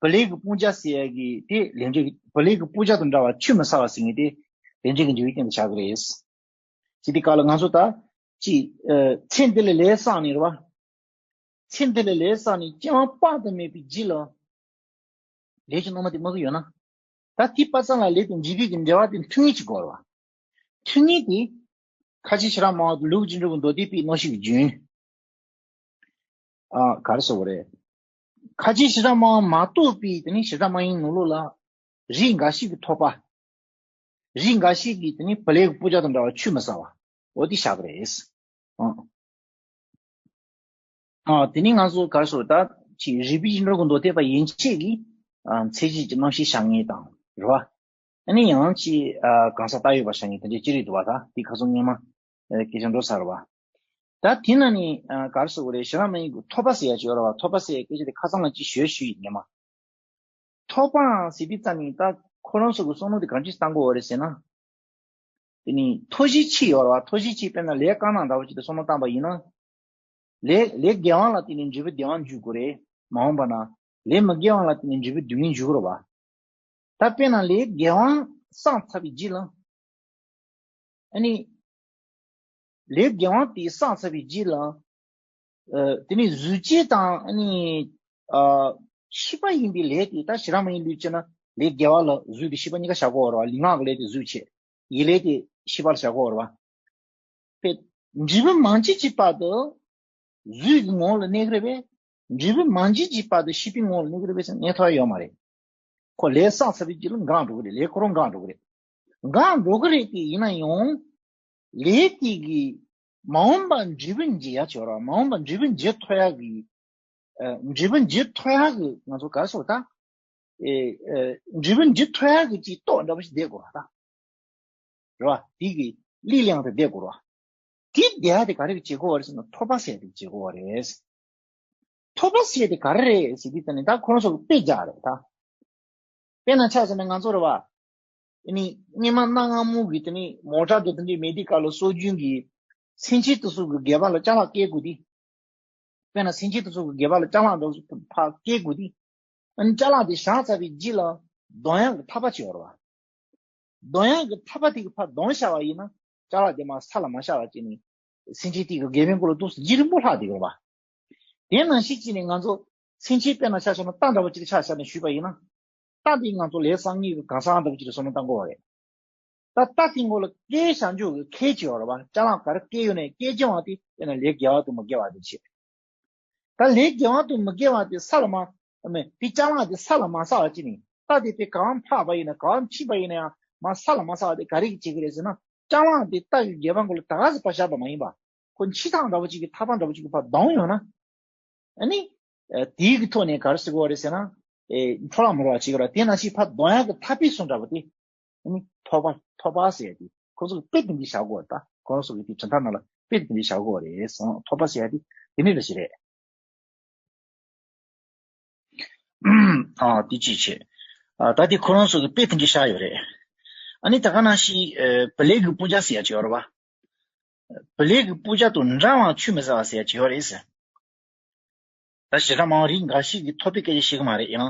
བུ་ལས་ཀྱི་སྤུན་ཆ་ཟེར་ཡ་གི་དེ་ལས་འབྲས་ཀྱི། བུ་ལས་ཀྱི་སྤུན་ཆ་དང་འདྲ་བར་ཆུད་མི་ཟ་བ་ཟེར་མཁན་དེ་ལས་འབྲས་ཀྱི་འབྲས་བུའི་སྟེང་དུ་བཞག་གི་རེད། ཟེར་དུས་སྐབས་ལ་ང་ཚོ་ད་ཅིག་ཨ། ཚེ་འདི་ལ་ལས་བསགས་ནས་རེད་བ། ཚེ་འདི་ལ་ལས་བསགས་ནས་སྐྱེ་བ་དཔག་ཏུ་མེད་པའི་རྗེས་ལ། ལས་ཀྱི་སྣང་བ་དེ་སྨྲ་གི་ཡོད་ན། ད་དེ་བ་ཙམ་ལ་ལས་དང་འབྲས་བུའི་གི་འབྲེལ་བ་དེ་མཐུན་ངེས་ཅིག་དགོས་རེད་བ། མཐུན་ངེས་དེ། ཁ་ཆེ་བྱེ་བྲག་སྨྲ་བ་དང་ལུགས་ཀྱི་འགྲོ་གི་མདོ་སྡེ་པས་རྣམ་ཤེས་ཀྱི་རྒྱུན། ཨ། ག་རེ་ཟེར་དགོས་རེད། ཁ་ཆེ་བྱེ་བྲག་སྨྲ་བ་མ་གཏོགས་པའི་དེ་ནི་བྱེ་བྲག་སྨྲ་བའི་ནང་ལོགས་ལ། རིགས་འགའ་ཞིག་གིས་ཐོབ་པ། རིགས་འགའ་ཞིག་གིས་དེ་ནི་བུ་ལས་ཀྱི་སྤུན་ཆ་དང་འདྲ་བར་ཆུད་མི་ཟ་བ། འོ་དེ་བཞག་གི་རེད། ཨང་། ཨ། དེ་ནི་ང་ཚོ་ག་རེ་ཟེར། ད་ཅིག་རིགས་པའི་རྒྱུད་འགྲོ་གི་མདོ་སྡེ་པ་ཡན་ཆད་ཀྱི། ཨ། མཚན་གཞི་གི་རྣམ་ཤེས་བཞག་མཁན་དང་རེད་བ། ཨ་ནི་ཡང་ཅིག་ཨ། གང་ཟག་བཏགས་ཡོད་པ་བཞག་མཁན་དེ་འདྲ་ཅིག་རེད་འདུག་བ། ད་དེ་ཁ་སང་སྔོན་མ། ཨ། སྐད་ཆ་འགྲོ་ཚར་བ། ད་དེ་ན་ནི། ཨ། ག་རེ་ཟེར་དགོས་རེད། བྱེ་བྲག་སྨྲ་བའི་ཐོབ་པ་ཟེར་ཡ་ཅིག་ཡོད་རེད་བ། ཐོབ་པ་ཟེར་ཡ་སྐད་ཆ་དེ་ཁ་སང་ལ་ཅིག་ཞུས་ཞུས་ཡིན་ངེས་མ། ཐོབ་པའང་ཟེར་དུས་ཙམ་ནས་ད་ཁོ་རང་ཚོ་གི་བསམ་བློ་དེ་གང་ཅི་བཏང་དགོས་རེད་ཟེར་ན། དེ་ནི་ཐོབ་བྱའི་ཆོས་ཡོད་རེད་བ། ཐོབ་བྱའི་ཆོས་དཔེར་ན་ལས་དཀར་ནག་འདྲ་བོ་ཅིག་ཏུ་བསམ་བློ་བཏང་པ་ཡིན་ན། ལས་ལས་དགེ་བ་ལ་བརྟེན་ནས་འབྲས་བུ་བདེ་བ་འཇུག་དགོས་རེད། མ་འོངས་པ་ན། ལས་མི་དགེ་བ་ལ་བརྟེན་ནས་འབྲས་བུ་སྡུག་བསྔལ་འཇུག་གི་རེད་བ། ད་དཔེར་ན་ལས་དགེ་བ་བསགས་ཚར་བའི་རྗེས་ལ། ཨ་ནི། ལས་དགེ་བ་དེ་བསགས་ཚར་བའི་རྗེས་ལ། ཨ། དེ་ནི་གཟུགས་ཅན་དང་། ཨ་ནི། ཨ། ཤེས་པ་ཡིན་པའི་ལས་དེ། ད་བྱེ་བྲག་སྨྲ་བའི་ལུགས་བྱས་ན་ལས་དགེ་བ་ལ་གཟུགས་དང་ཤེས་པ་གཉིས་ཀ་བཞག་དགོས་རེད་བ། ལུས་ངག་གི་ལས་དེ་གཟུགས་བྱས། ཡིད་ལས་དེ་ཤེས་པ་ལ་བཞག་དགོས་རེད་བ། པས། འབྲས་བུ་མ་སྐྱེས་ཀྱི་བར་དུ་གཟུགས་ཀྱི་ངོ་ལ་གནས་ཀྱི་རེད་པས། འབྲས་བུ་མ་སྐྱེས་ཀྱི་བར་དུ་ཤེས་པའི་ངོ་ལ་གནས་ཀྱི་རེད་པས་ཟེར་གནས་ཐུབ་ཡ་ཡོད་མ་རེད། ཁོ་ལས་བསགས་ཚར་བའི་རྗེས་ལ་འགག་འགྲོ་གི་རེད། ལས་ཁོ་རང་འགག་འགྲོ་གི་རེད། འགག་འགྲོ་གི་རེད་དེ། ཡིན་ན་ཡང་ལས་དེ་གི་མ་འོངས་པ་འབྲས་བུ་འབྱེད་ཡ་བྱེད་རོགས། མ་འོངས་པ་འབྲས་བུ་འབྱེད་ཐུབ་ཡ་གི། ཨ། འབྲས་བུ་འབྱེད་ཐུབ་ཡ་གི་ང་ཚོ་ག་རེ་ཟེར་ད། ཨེ། ཨེ། འབྲས་བུ་འབྱེད་ཐུབ་ཡ་གི་ཅིག་རྟོགས་འདྲ་པོ་ཞིག་བསྡད་དགོས་ར་ད། རེད་བ། དེ་གི་གླེང་སྟེ་བསྡད་དགོས་ར། དེ་བསྡད་ཡ་དེ་ག་རེ་གི་བྱེད་དགོས་པ་རེད་ཟེར་ན། ཐོས་པ་ཟེར་ཡ་དེ་བྱེད་དགོས་པ་རེད། ཐོས་པ་ཟེར་ཡ་དེ་ག་རེ་རེད་ཟེར་དུས་ད་ནི་ད་ཁོ་རང་ཚོ་གི་དཔེ་རྒྱག་རེད་ད། དཔེར་ན་ཆ་བཞག་ན་ང་ཚོ་རེད་བ། ཨ་ནི་སྔོན་མ་གནའ་སྔ་མོ་གི་དེ་ནི་མོ་ཊ་དེ་དེ་འདྲའི་མེད་དུས་སྐབས་ལ་སྲོལ་རྒྱུན་གྱི་སེམས་ཅན་དེ་ཚོ་གི་སྒལ་པ་ལ་ཅ་ལག་བཀལ་དགོས་དུས། དཔེར་ན་སེམས་ཅན་དེ་ཚོ་གི་སྒལ་པ་ལ་ཅ་ལག་འདྲ་བོ་ཕར་བཀལ་དགོས་དུས། ཨ་ནི་ཅ་ལག་དེ་བཞག་ཚར་བའི་རྗེས་ལ་གདོང་ཡག་གི་ཐག་པ་ཅིག་ཡོད་རེད་བ། གདོང་ཡག་གི་ཐག་པ་དེ་གི་ཕར་གདོང་བཞག་པ་ཡིན་ན་ཅ་ལག་དེ་མར་ས་ལ་མ་བཞག་པ་བྱས་ནས་སེམས་ཅན་དེ་གི་སྒལ་པའི་མགོ་ལ་ཏོག་ཙམ་རྗེས་རིང་པོ་ལྷག་བསྡད་ཀྱི་རེད་བ། དེ་ནང་བཞིན་བྱས་ནས་ང་ཚོ་སེམས་ཅན་དཔེར་ན་ཆ་བཞག་ན་རྟ་འདྲ་བོ་ཅིག་ཆ་བཞག་ནས་ཞུས་པ་ཡིན་ན། རྟ་འདི་ང་ཚོ་ལས་བསགས་མཁན་གྱི་གང་ཟག་འདྲ་བོ་ཅིག་ལ་བསམ་བློ་བཏང་དགོས་པ་རེད། ད་རྟ་དེ་མགོ་ལ་བཀལ་བཞག་རྒྱུ་གི་ཁེ་ཅིག་ཡོད་རེད་བ། ཅ་ལག་ག་རེ་བཀལ་ཡོད་ནའི་བཀལ་རྐྱང་བ་དེ་དཔེར་ན་ལས་དགེ་བ་དང་མི་དགེ་བ་དེ་བྱེད། ད་ལས་དགེ་བ་དང་མི་དགེ་བ་དེ་ས་ལ་མ། ཨ་མེ། དེ་ཅ་ལག་དེ་ས་ལ་མ་བསགས་པ་བྱས་ནས། རྟ་དེ་དེ་གང་འཕགས་པ་ཡིན་ན་གང་ཕྱིན་པ་ཡིན་ན་ཡང་མར་ས་ལ་མ་བསགས་པ་དེ་ག་རེ་གིས་བྱེད་ཀྱི་རེད་ཟེར་ན། ཅ་ལག་དེ་རྟ་གི་སྒལ་པ་མགོ་ལ་ད་ག་ཟེ་ཕར་བཞག་པ་མ་ཡིན་པ། ཁོ་འཆི་སྟངས་འདྲ་བོ་ཅིག་གི་ཐག་པ་འདྲ་བོ་ཅིག་གི་ཕར་གདོང་ཡོང་ན། ཨ་ནི། ཨ། དེའི་གི་ཐོག་ནས་ག་རེ་ཟེར་དགོས་རེད་ཟེར་ན། ཨེ། འཕྲོ་བརླག་མི་འགྲོ་བ་བྱེད་ཀྱི་རེད། དེ་ནང་བཞིན་ཕར་གདོང་ཡག་གི་ཐག་པའི་སོ་འདྲ་པོ་དེ། ཨ་ནི་ཐོས་པ། ཐོས་པ་ཟེར་ཡ་དེ་ཁོ་ཚོ་གི་དཔེ་དེ་འདྲ་བཞག་དགོས་རེད་ད། ཁོ་རང་ཚོ་གི་དེ་དོན་དག་ནང་ལ་དཔེ་དེ་འདྲ་བཞག་དགོས་རེད་གསུངས། ཐོས་པ་ཟེར་ཡ་དེ་དེ་ནི་འདྲ་ཞིག་རེད། ཨ། དེ་ཅིག་བྱས། ཨ། ད་དེ་ཁོ་རང་ཚོ་གི་དཔེ་དེ་འདྲ་བཞག་ཡོད་རེད། ཨ་ནི་ད་ག་ནང་བཞིན། ཨེ། བུ་ལས་ཀྱི་སྤུ་རྒྱག་ཟེར་ཡ་ཅིག་ཡོད་རེད་བ། བུ་ལས་ཀྱི་སྤུ་རྒྱག་དང་འདྲ་བའང་ཆུད་མི་ཟ་བ་ཟེར་ཡ་ཅིག་ཡོད་རེད་ཟེར། ད་ཞེ་དྲག་མང་བ་རིགས་འགའ་ཞིག་གིས་ཐོས་པའི་སྐད་ཆ་བཤད་ཀྱི་མ་རེད། ཡང་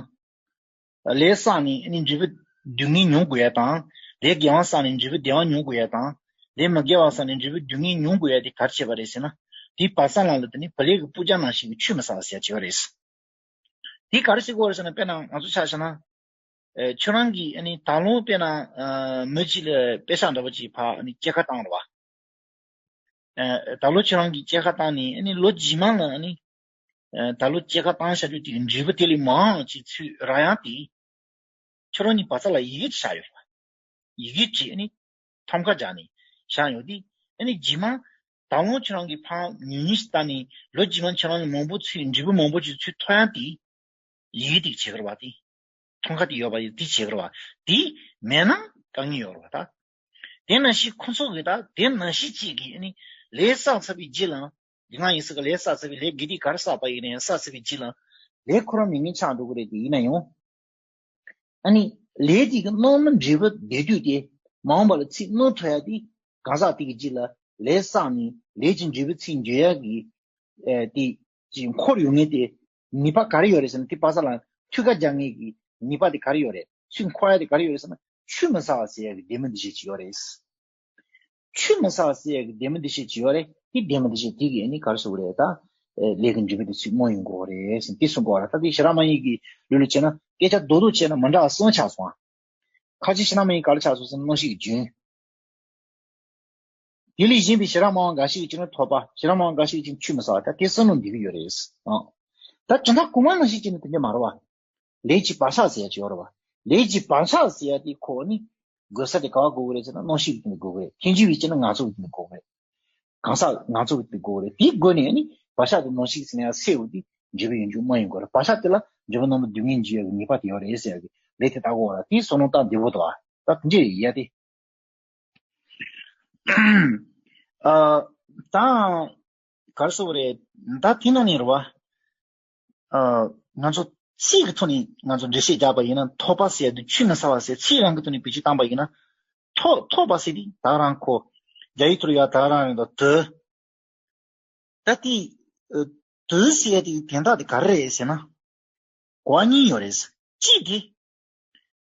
ལས་བསགས་ནས་ནི་འབྲས་བུ་སྡུག་བསྔལ་མྱོང་དགོས་ཡ་དང་། ལས་དགེ་བ་བསགས་ནས་འབྲས་བུ་བདེ་བ་མྱོང་དགོས་ཡ་དང་། ལས་མི་དགེ་བ་བསགས་ནས་འབྲས་བུ་སྡུག་བསྔལ་མྱོང་དགོས་ཡ་དེ་ག་རེ་བྱས་པ་རེད་ཟེར་ན། དེའི་བར་མཚམས་ནང་ལ་དེ་ནི་བུ་ལས་ཀྱི་སྤུ་རྒྱག་ནང་བཞིན་གྱི་ཆུད་མི་ཟ་བ་ཟེར་ཡ་བྱས་པ་རེད། དེ་ག་རེ་བྱེད་དགོས་རེད་ཟེར་ན། དཔེར་ན་ང་ཚོ་ཆ་བཞག་ན། ཨེ། ཁྱོད་རང་གིས་ཨ་ནི་ད་ལོ་དཔེར་ན། ཨ། མི་གཅིག་ལ་པེ་ཤག་འདྲ་པོ་ཅིག་ཕར་ཨ་ནི་སྐྱེད་ཀ་བཏང་རེད་བ། ཨ། ད་ལོ་ཁྱོད་རང་གིས་སྐྱེད་ཀ་བཏང་ནས་ཨ་ནི་ལོ་རྗེས་མ་ལ་ཨ་ནི། ཨ། ད་ལོ་སྐྱེད་ཀ་བཏང་བཞག་རྒྱུ་དེ་གི་འབྲས་བུ་དེ་ལས་མང་ཅིག་ཚུར་རག་ཡག་དེ། ཁྱོད་རང་གཉིས་བར་མཚམས་ལ་ཡི་གེ་ཅིག་བཞག་ཡོད་རེད་བ། ཡི་གེ་ཅིག་ཨ་ནི་ཐམ་ཀ་སྦྱར་ནས་བཞག་ཡོད་དེ། ཨ་ནི་རྗེས་མ་ད་ལོ་ཁྱོད་རང་གིས་ཕར་ཉུང་ཉུང་ཞིག་བཏང་ནས་ལོ་རྗེས་མ་ཁྱོད་རང་གིས་མང་པོ་ཚུར་འབྲས་བུ་མང་པོ་ཅིག་ཚུར་ཐོན་ཡག་དེ། ཡི་གེ་དེ་བྱེད་ཀྱི་རེད་བ་དེ། ཐམ་ཀ་དེ་ཡོད་པ་ཡི་དེ་བྱེད་ཀྱི་རེད་བ། དེ་མེད་ན་དཀའ་ངལ་ཡོད་རེད་བ་ད། དེ་ནང་བཞིན་ཁོ་ཚོ་གིས་ད་དེ་ནང་བཞིན་གཅིག་གིས་ཨ་ནི་ལས་བསགས་ཚར་བའི་རྗེས་ལ། ང་ཡིན་ཟེར་གི། ལས་བསགས་ཚར་བའི། ལས་དགེ་སྡིག་ག་རེ་བསགས་པ་ཡིན་ན་ཡང་བསགས་ཚར་བའི་རྗེས་ལ་ལས་ཁོ་རང་མེད་མཁན་ཆགས་འགྲོ་གི་རེད་དེ། ཡིན་ན་ཡང་ཨ་ནི་ལས་དེ་གི་རྣམ་སྨིན་འབྲས་བུ་བདེ་སྡུག་དེ་མ་འོངས་པ་ལ་ཚུར་སྨིན་ཐུབ་ཡག་དེ། གང་ཟག་དེ་གི་རྗེས་ལ་ལས་བསགས་ནས་ལས་ཀྱི་འབྲས་བུ་ཚུར་འཇལ་ཡག་གི། ཨེ། དེ་ཅིག་འཁོར་ཡོང་མཁན་དེ་ནུས་པ་ག་རེ་ཡོད་རེད་ཟེར་ན། དེ་བར་མཚམས་ལ་མཐུད་ཀ་རྒྱག་མཁན་གྱི་ནུས་པ་དེ་ག་རེ་ཡོད་རེད། ཚུར་འཁོར་ཡག་དེ་ག་རེ་ཡོད་རེད་ཟེར་ན། ཆུད་མི་ཟ་བ་ཟེར་ཡག་གི་ལྡན་མིན་འདུ་བྱེད་ཅིག་ཡོད་རེད། ཆུད་མི་ཟ་བ་ཟེར་ཡག་གི་ལྡན་མིན་འདུ་བྱེད་ཅིག་ཡོད་རེད། དེ་ལྡན་མིན་འདུ་བྱེད་དེ་གིས་ཨ་ནི་ག་རེ་ཟེར་དགོས་རེད་ད། ཨེ། ལས་ཀྱི་འབྲས་བུ་དེ་ཚུར་སྨིན་ཡོང་གི་ཡོད་རེད་ཟེར་དེ་གསུང་གི་ཡོད་རེད། ད་དེ་ཤེས་རབ་མ་ཡིན་གྱི་ལུགས་ལ་བྱས་ན། སྐད་ཆ་རྡོག་རྡོག་བྱས་ན་མི་འདྲ་བ་གསུམ་ཆགས་སོང་ཨ། ཁ་ཅིག་ཤེས་རབ་མ་ཡིན་ག་རེ་ཆགས་སོང་ཟེར་ན། རྣམ་ཤེས་ཀྱི་རྒྱུན། དེ་ལས་གཞན་པའི་ཤེས་རབ་སྨྲ་བ་འགའ་ཞིག་གིས་བྱས་ན་ཐོས་པ། ཤེས་རབ་སྨྲ་བ་འགའ་ཞིག་གིས་བྱས་ན་ཆུད་མི་ཟ་བ། ད་དེ་གསུམ་ལ་འདུས་ཀྱི་ཡོད་རེད། ཨང་། ད་དོན་དག་གོང་མ་ནང་བཞིན་བྱས་ན་དེ་འདྲ་མ་རེད་བ། ལས་ཀྱི་བག་ཆགས་ཟེར་ཡ་ཅིག་ཡོད་རེད་བ། ལས་ཀྱི་བག་ཆགས་ཟེར་ཡ་དེ་ཁོ་ནི་དགོས་ས་དེ་ག་པར་དགོས་ཀྱི་རེད་ཟེར་ན། རྣམ་ཤེས་ཀྱི་སྟེང་དུ་དགོས་ཀྱི་རེད། ཐལ་འགྱུར་བའི་སྟེང་ན་ང་ཚོ་གི་སྟེང་དུ་དགོས་ཀྱི་རེད། གང་ཟག་ང་ཚོ་གི་སྟེང་དུ་དགོས་ཀྱི་རེད། དེའི་སྒོ་ནས་ནི་བག་ཆགས་དེ་རྣམ་ཤེས་ཀྱི་སྟེང་ནས་སེལ་བ་དེ་འབྲས་བུ་ཡོང་རྒྱུ་སྨིན་ཡོང་གི་རེད། བག་ཆགས་དེ་ལ་འབྲས་བུ་རྣམ་པ་སྡུག་བསྔལ་འབྱུང་ཡག་གི་ནུས་པ་དེ་ཡོད་རེད་ཟེར་ཡག་གི་ལས་དེ་ལྟ་དགོས་རེད། དེའི་བསམ་བློ་བཏང་བདེ་པོ་འདུག་ཨ། ད་དེ་འདྲ་ཡིན་ཡ་དེ། ཨ། ད་ག་རེ་ཟེར་དགོས་རེད། ད་དེ་ནང་ནས་རེད་བ། ཨ། ང་ཚོ་ཚིག་གི་ཐོག་ནས་ང་ཚོ་འགྲེལ་བཤད་རྒྱག་པ་ཡིན་ན། ཐོས་པ་ཟེར་ཡ་དེ་ཆུད་མི་ཟ་བ་ཟེར། ཚིག་རང་གི་ཐོག་ནས་བེད་སྤྱོད་བཏང་པ་ཡིན་ན། ཐོས། ཐོས་པ་ཟེར་དེ་ད་རང་ཁོ་རྒྱ་ཡིག་ཐོག་ལ་ཡ་ད་རང་རེད་དོ། དོ། ད་དེ། ཨ། དོ་ཟེར་ཡ་དེ་དོན་དག་དེ་ག་རེ་རེད་ཟེར་ན། གོ་བ་གཉིས་ཡོད་རེད། གཅིག་དེ།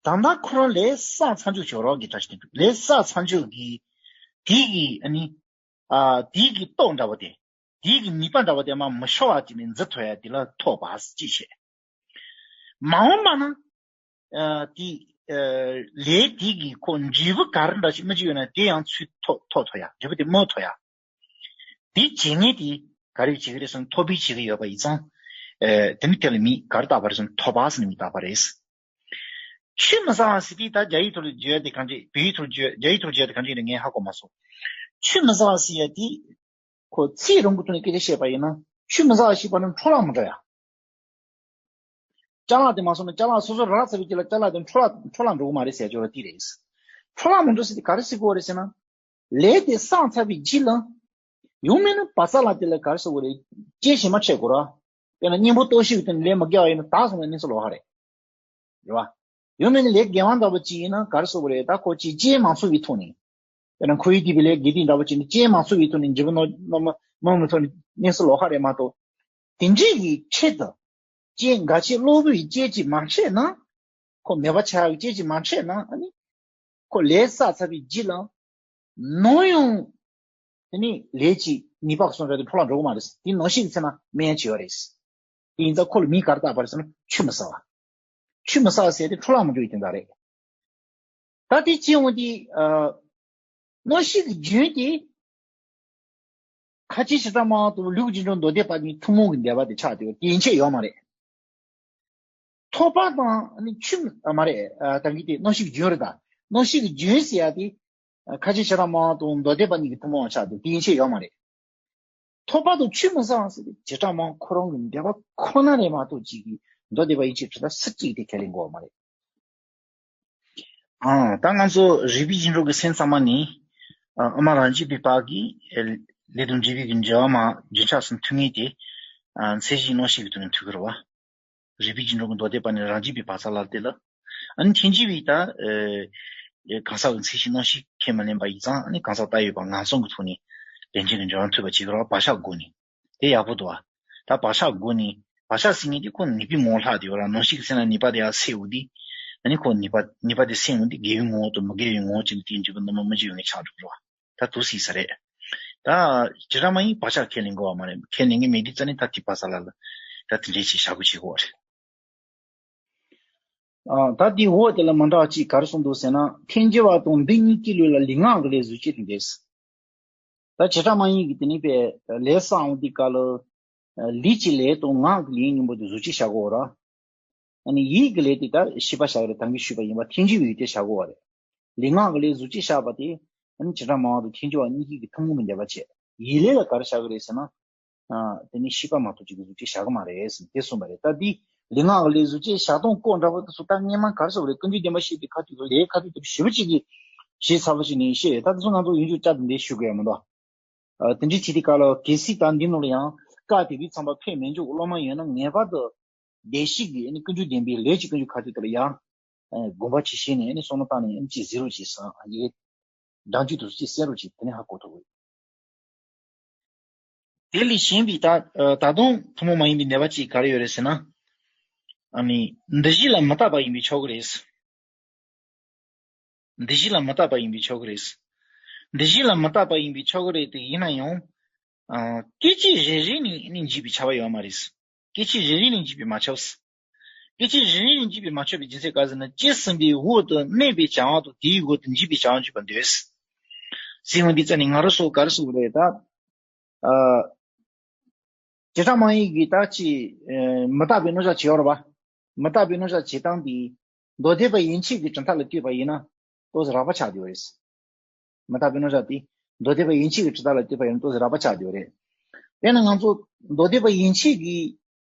ད་ལྟ་ཁོ་རང་ལས་བསགས་ཚར་ཆོག་ཆོག་རོགས་ཀྱི་གྲ་ཞིག་དེ་འདུག་ལས་བསགས་ཚར་ཆོག་གི། དེ་གི་ཨ་ནི། ཨ། དེ་གི་རྟོགས་འདྲ་བོ་དེ། དེ་གི་ནུས་པ་འདྲ་བོ་དེ་མར་མི་ཤོར་བ་ཅིག་ནས་འཛིན་ཐུབ་ཡ་དེ་ལ་ཐོས་པ་ཅེས་བཤད། མ་འོངས་པ་ན། ཨ། དེ། ཨ། ལས་དེ་གི་ཁོ་འབྲས་བུ་ག་རེ་འདྲ་ཞིག་སྨིན་གྱི་ཡོད་ན་དེ་ཡང་ཚུར་ཐོས། ཐོས་ཐུབ་ཡ། འབྲས་བུ་དེ་སྨིན་ཐུབ་ཡ། དེ་བྱེད་མཁན་དེ་ག་རེ་བྱེད་ཀྱི་རེད་ཟེར་ན། ཐོས་པས་བྱེད་ཀྱི་ཡོད་པ་ཡིན་ཙང་། ཨ། དེ་ནི་དེ་ལ་མིང་ག་རེ་བཏགས་པ་རེད་ཟེར་ན། ཐོས་པ་ཟེར་ནས་མིང་བཏགས་པ་རེད། ཆུད་མི་ཟ་བ་ཟེར་དེ་ད་རྒྱ་ཡིག་ཐོག་ལ་བརྗོད་ཡ་དེ་གང་ཅི། བོད་ཡིག་ཐོག་ལ་བརྗོད། རྒྱ་ཡིག་ཐོག་ལ་བརྗོད་ཡ་དེ་གང་ཅི་རེད། ངས་ཧ་གོ་མ་སོང་། ཆུད་མི་ཟ་བ་ཟེར་ཡ་དེ་ཁོ་ཚིག་རིང་པོ་ཐོག་ནས་སྐད་ཆ་བཤད་པ་ཡིན་ན། ཆུད་མི་ཟ་བ་ཞེས་པ་ནི་འཕྲོ་བརླག་མི་འགྲོ་ཡ། ཅ་ལག་དེ་མ་སོང་ན་ཅ་ལག་སོ་སོ་རག་ཚར་བའི་རྗེས་ལ་ཅ་ལག་དེ་འཕྲོ་བརླག་འཕྲོ་བརླག་འགྲོ་གི་མ་རེད་ཟེར་ཡ་ཅིག་ཡོད་རེད། དེ་རེད། འཕྲོ་བརླག་མི་འགྲོ་ཟེར་དེ་ག་རེ་ཟེར་གི་ཡོད་རེད་ཟེར་ན། ལས་དེ་བསགས་ཚར་བའི་རྗེས་ལ། ཡང་མིན་ན་བ་ཚ་ལ་དེ་ལ་ག་རེ་ཟེར་དགོས་རེད། དཔྱད་ཞིབ་མ་བྱས་གོ་ར། དཔེར་ན་གཉེན་པོ་ལྟོགས་ཤི་གི་སྟེང་ནས་ལས་མ་བརྒྱབ་པ་ཡིན་ན་ད་སོང་ན་གནས་ཚུལ་ལོགས་ཀ་རེད། རེད་བ། ཡང་མིན་ན་ལས་འགན་མ་འདྲ་པོ་ཅིག་ཡིན་ན་ག་རེ་ཟེར་དགོས་རེད། ད་ཁོ་ཅིག་དཔྱད་མ་ཚུགས་པའི་ཐོག་ནས། དཔེར་ན་ཁོ་ཡིས་བསྡད་པའི་ལས་དགེ་སྡིག་འདྲ་པོ་ཅིག་ནི་དཔྱད་མ་ཚུགས་པའི་ཐོག་ནས་འཇིགས་པ་རྣམ་རྣམ་རྣམ་པའི་ཐོག་ནས་གནས་ཚུལ་ལོགས་ཀ་རེད་མ་གཏོགས། དེ་འདྲའི་གི་ཆེད་དུ། དཔྱད་འགའ་ཆེ་གློ་བུར་བའི་དཔྱད་ཅིག་མ་འཕྲད་ན། ཁོ་མོས་པ་ཆགས་ཀྱི་དཔྱད་ཅིག་མ་འཕྲད་ན་ཨ་ནི། ཁོ་ལས་བསགས་ཚར་བའི་རྗེས་ལ། ནམ་ཡང་། དེ་ནི་ལས་ཀྱི་ནུས་པ་གསུངས་རེད་དེ་འཕྲོ་བརླག་འགྲོ་གི་མ་རེད། དེ་ནང་བཞིན་ཟེར་ན་སྨན་ཡང་བྱེད་པ་རེད། དེ་ཡིན་ཙང་ཁོ་ལ་མིང་ག་རེ་བཏགས་པ་རེད་ཟེར་ན་ཆུད་མི་ཟ་བ། ཆུད་མི་ཟ་བ་ཟེར་དེ་འཕྲོ་བརླག་མི་འགྲོ་ཡི་དོན་དག་རེད། ད་དེ་ཅི་ཡོང་དེ། ཨ། གནམ་གཤིས་ཀྱི་རྒྱུན་དེ། ཁ་ཆེ་བྱེ་བྲག་སྨྲ་བ་དང་ལུས་ཀྱི་རྒྱུན་འགྲོ་མདོ་སྡེ་པ་གཉིས་ཐུན་མོང་གི་འདོད་པ་དེ་ཆགས་བསྡད་པ་དེ་ཡན་ཆད་ཡོད་མ་རེད། ཐོབ་པ་དང་ནི་ཆུད་མ་རེད། ཨ། ད་གིན་དེ་གནམ་གཤིས་ཀྱི་རྒྱུན་རེད་ད། གནམ་གཤིས་ཀྱི་རྒྱུན་ཟེར་ཡ་དེ། ཨ། ཁ་ཆེ་བྱེ་བྲག་སྨྲ་བ་དང་མདོ་སྡེ་པ་གཉིས་ཀྱི་ཐུན་མོང་བ་ཆགས་བསྡད་པ་དེ་ཡན་ཆད་ཡོད་མ་རེད། ཐོབ་པ་དང་ཆུད་མི་ཟ་བ་ཟེར་ཏེ་བྱེ་བྲག་སྨྲ་བ་ཁོ་རང་གི་འདོད་པ་ཁོ་ན་རེད་མ་གཏོགས་ཅིག་གིས་མདོ་སྡེ་པ་ཡན་ཆད་ཁྲི་ད་སུ་གཅིག་དེ་ཁས་ལེན་དགོས་པ་མ་རེད། ཨང་། ད་ང་ཚོ་རིགས་པའི་རྒྱུན་འགྲོ་གི་སེམས་ཙམ་པ་ནི། ཨ། དབུ་མ་རང་རྒྱུད་པའི་བར་གྱི། ཨ། ལས་དང་འབྲས་བུའི་གི་འབྲེལ་བ་མ་རྒྱུན་ཆགས་སུ་མཐུན་ངེས་དེ། ཨ། མཚན་གཞིའི་རྣམ་ཤེས་ཀྱི་དོན་ནས་མཐུན་གྱི་རེད་བ། རིགས་པའི་རྒྱུན་འགྲོ་གི་མདོ་སྡེ་པ་ནི་རང་རྒྱུད་པའི་བ་ཚ་ལ་དེ་ལ། ཨ་ནི་ཐལ་འགྱུར་བའི་ད། ཨ། གང་ཟག་གི་མཚན་གཞིའི་རྣམ་ཤེས་ཁས་མི་ལེན་པ་ཡིན་ཙང་ཨ་ནི་གང་ཟག་བཏགས་ཡོད་པ་ངན་སོང་གི་ཐོག་ནས་ལས་ཅན་གྱི་འབྱུང་བ་མཐུན་པ་བྱེད་ཀྱི་རེད་བ། བག་ཆགས་སྒོ་ནས། དེ་ཡག་པོ་འདུག་བ། ད་བག་ཆགས་སྒོ་ནས། བག་ཆགས་ཟེར་མཁན་དེ་ཁོ་ནུས་པའི་ངོ་བོ་ལྷག་བསྡད་ཡོད་ར། ནང་བཞིན་གྱི་སེམས་ལ་ནུས་པ་དེ་ཡར་སད་འོ་དེ། ཨ་ནི་ཁོ་ནུས་པ་ནུས་པ་དེ་སད་འོ་དེ་དགེ་བའི་ངོ་བོ་དང་མི་དགེ་བའི་ངོ་བོ་ཅན་དེའི་འབྲས་བུ་རྣམ་པ་སྨིན་གྱི་ཡོད་མཁན་ཆགས་འགྲོ་གི་རེད་བ། ད་དུ་སྲིད་ས་རེད། ད་བྱེ་བྲག་སྨྲ་བས་བག་ཆགས་ཁས་ལེན་དགོས་བ་མ་རེད། ཁས་ལེན་གྱི་མེད་དུས་ཙ་ནི་ད་དེ་བ་ཚ་ལ་ལ་ད་དེ་འདྲའི་ཅིག་བྱ་དགོས་བྱེད་དགོས་བ་རེད། ཨ། ད་དེའི་འོག་དེ་ལ་མི་འདྲ་བ་ཅིག་ག་རེ་གསུངས་འདུག་ཟེར་ན། ཐལ་འགྱུར་བ་དང་འདི་གཉིས་ཀྱི་ལུས་ལ་ལུས་ངག་གི་ལས་གཟུགས་ཅན་དེ་འདྲས། ད་བྱེ་བྲག་སྨྲ་བ་གིས་དེ་ནི་པའི་ལས་བསགས་འོང་དུས་སྐབས་ལ། ལུས་ཀྱི་ལས་དང་ངག་གི་ལས་གཉིས་པོ་དེ་གཟུགས་ཅན་བཞག་གོ་ར། ཨ་ནི་ཡིད་ཀྱི་ལས་དེ་ད་ཤེས་པ་བཞག་རེད། ད་གིན་ཞུས་པ་ཡིན་པ་ཐལ་འགྱུར་བའི་ཡུལ་དེ་བཞག་གོ་བ་རེད། ལུས་ངག་གི་ལས་གཟུགས་ཅན་བཞག་པ་དེ། ཨ་ནི་བྱེ་བྲག་སྨྲ་བ་དང་ཐལ་འགྱུར་བ་གཉིས་ཀྱི་ཐུན་མོང་གི་འདོད་པ་བྱས། ཡིད་ལས་ལ་ག་རེ་བཞག་གི་རེད་ཟེར་ན། ཨ། དེ་ནི་ཤེས་པ་མ་གཏོགས་ཅིག་གི་གཟུགས་ཅན་བཞག་གི་མ་རེད་ཟེར་དེ་གསུངས་པ་རེད། ད་འདི་ལུས་ངག་གི་ལས་གཟུགས་ཅན་བཞག་སྟངས་སྐོར་འདྲ་པོ་དེ་ཚོ་ད་སྔས་མ་ག་རེ་ཟེར་བ་རེད། ཀུན་མཁྱེན་བདེན་པ་བཞི་པའི་ཁ་ཐུག་ཏུ་ལས་ཁ་ཐུག་ཏུ་ཞེ་པོ་ཅིག་གིས་ཞེས་ཚ་པོ་ཞིག་ནས་བཤད་ཡོད། ད་དེ་ཚོ་ང་ཚོ་ཡིན་རྒྱུ་བསྐྱར་དུ་འདི་ཞུ་དགོས་ཡ་མི་འདུག་ཨ། དེ་འདྲའི་བྱེད་དུས་སྐབས་ལ་གལ་སྲིད་ད་འདི་ནང་ལ་ཡང་བཀའ་དེ་གའི་ཚང་པ་ཕེབས་མེད་འཇུག་སློབ་མ་ཡོད་ན་ངེས་པར་དུ་བདེ་གཤེགས་ཀྱི་ནི་ཀུན་མཁྱེན་བདེན་པའི་ལས་ཀྱི་ཀུན་མཁྱེན་ཁ་ཐུག་ཏུ་ལ་ཡང་དགོངས་པ་ཇི་བཞིན་ནས་ནི་བསམ་བློ་བཏང་ནས་ནི་ཅིག་གཟིགས་རོགས་གྱིས་ཟེར། ཨ། ཡིག་འབྲང་རྒྱུ་དུ་ཅིག་གསན་རོགས་གྱིས། དེ་ནས་ཧ་གོ་ཐུབ་ཀྱི། དེ་ལས་གཞན་པའི་ད་ད་དུང་ཐུན་མོང་མ་ཡིན་པའི་ནུས་པ་ཅིག་ག་རེ་ཡོད་རེད་ཟེར་ན། ཨ་ནི་འདུ་བྱེད་ལ་མི་རྟག་པ་ཡིན་པས་ཆོག་གི་རེད། འདུ་བྱེད་ལ་མི་རྟག་པ་ཡིན་པས་ཆོག་གི་རེད། འདུ་བྱེད་ལ་མི་རྟག་པ་ཡིན་པས་ཆོག་གི་རེད་དེ། ཡིན་ན་ཡང་། ཨ། སྐད་ཅིག་རེ་རེ་ནས་ནི་འཇིག་པའི་ཁྱབ་པ་ཡོད་མ་རེད། སྐད་ཅིག་རེ་རེ་ནས་འཇིག་པས་མ་ཁྱབ། སྐད་ཅིག་རེ་རེ་ནས་འཇིག་པས་མ་ཁྱབ་པའི་རྒྱུ་མཚན་ག་རེ་ཟེར་ན། སྐྱེས་ཟིན་པའི་འོག་ཏུ་གནས་པའི་བྱ་བ་དང་དེའི་འོག་ཏུ་འཇིག་པའི་བྱ་བ་འཇིག་པར་འདོད། ཟེར་བ་འདི་ཙ་ནས་ང་རང་ཚོ་ག་རེ་ཟེར་དགོས་རེད་ད། ཨ། བྱེ་བྲག་སྨྲ་བ་གིས་ད་ཅི། ཨ། མི་རྟག་པའི་རྣམ་གཞག་བྱེད་ཡོད་རེད་པ། མི་རྟག་པའི་རྣམ་གཞག་བྱེད་སྟངས་འདི་མདོ་སྡེ་པ་ཡན་ཆད་ཀྱི་གྲུབ་མཐའ་ལ་ལྟོས་པ་ཡིན་ན་ཏོག་ཙམ་རགས་པ་ཆགས་བསྡད་ཡོད་རེད། མི་རྟག་པའི་རྣམ་གཞག་དེ་མདོ་སྡེ་པ་ཡན་ཆད་ཀྱི་གྲུབ་མཐའ་ལ་ལྟོས་པ་ཡིན་ན་ཏོག་ཙམ་རགས་པ་ཆགས་བསྡད་ཡོད་རེད། དཔེར་ན་ང་ཚོ་མདོ་སྡེ་པ་ཡན་ཆད་ཀྱི།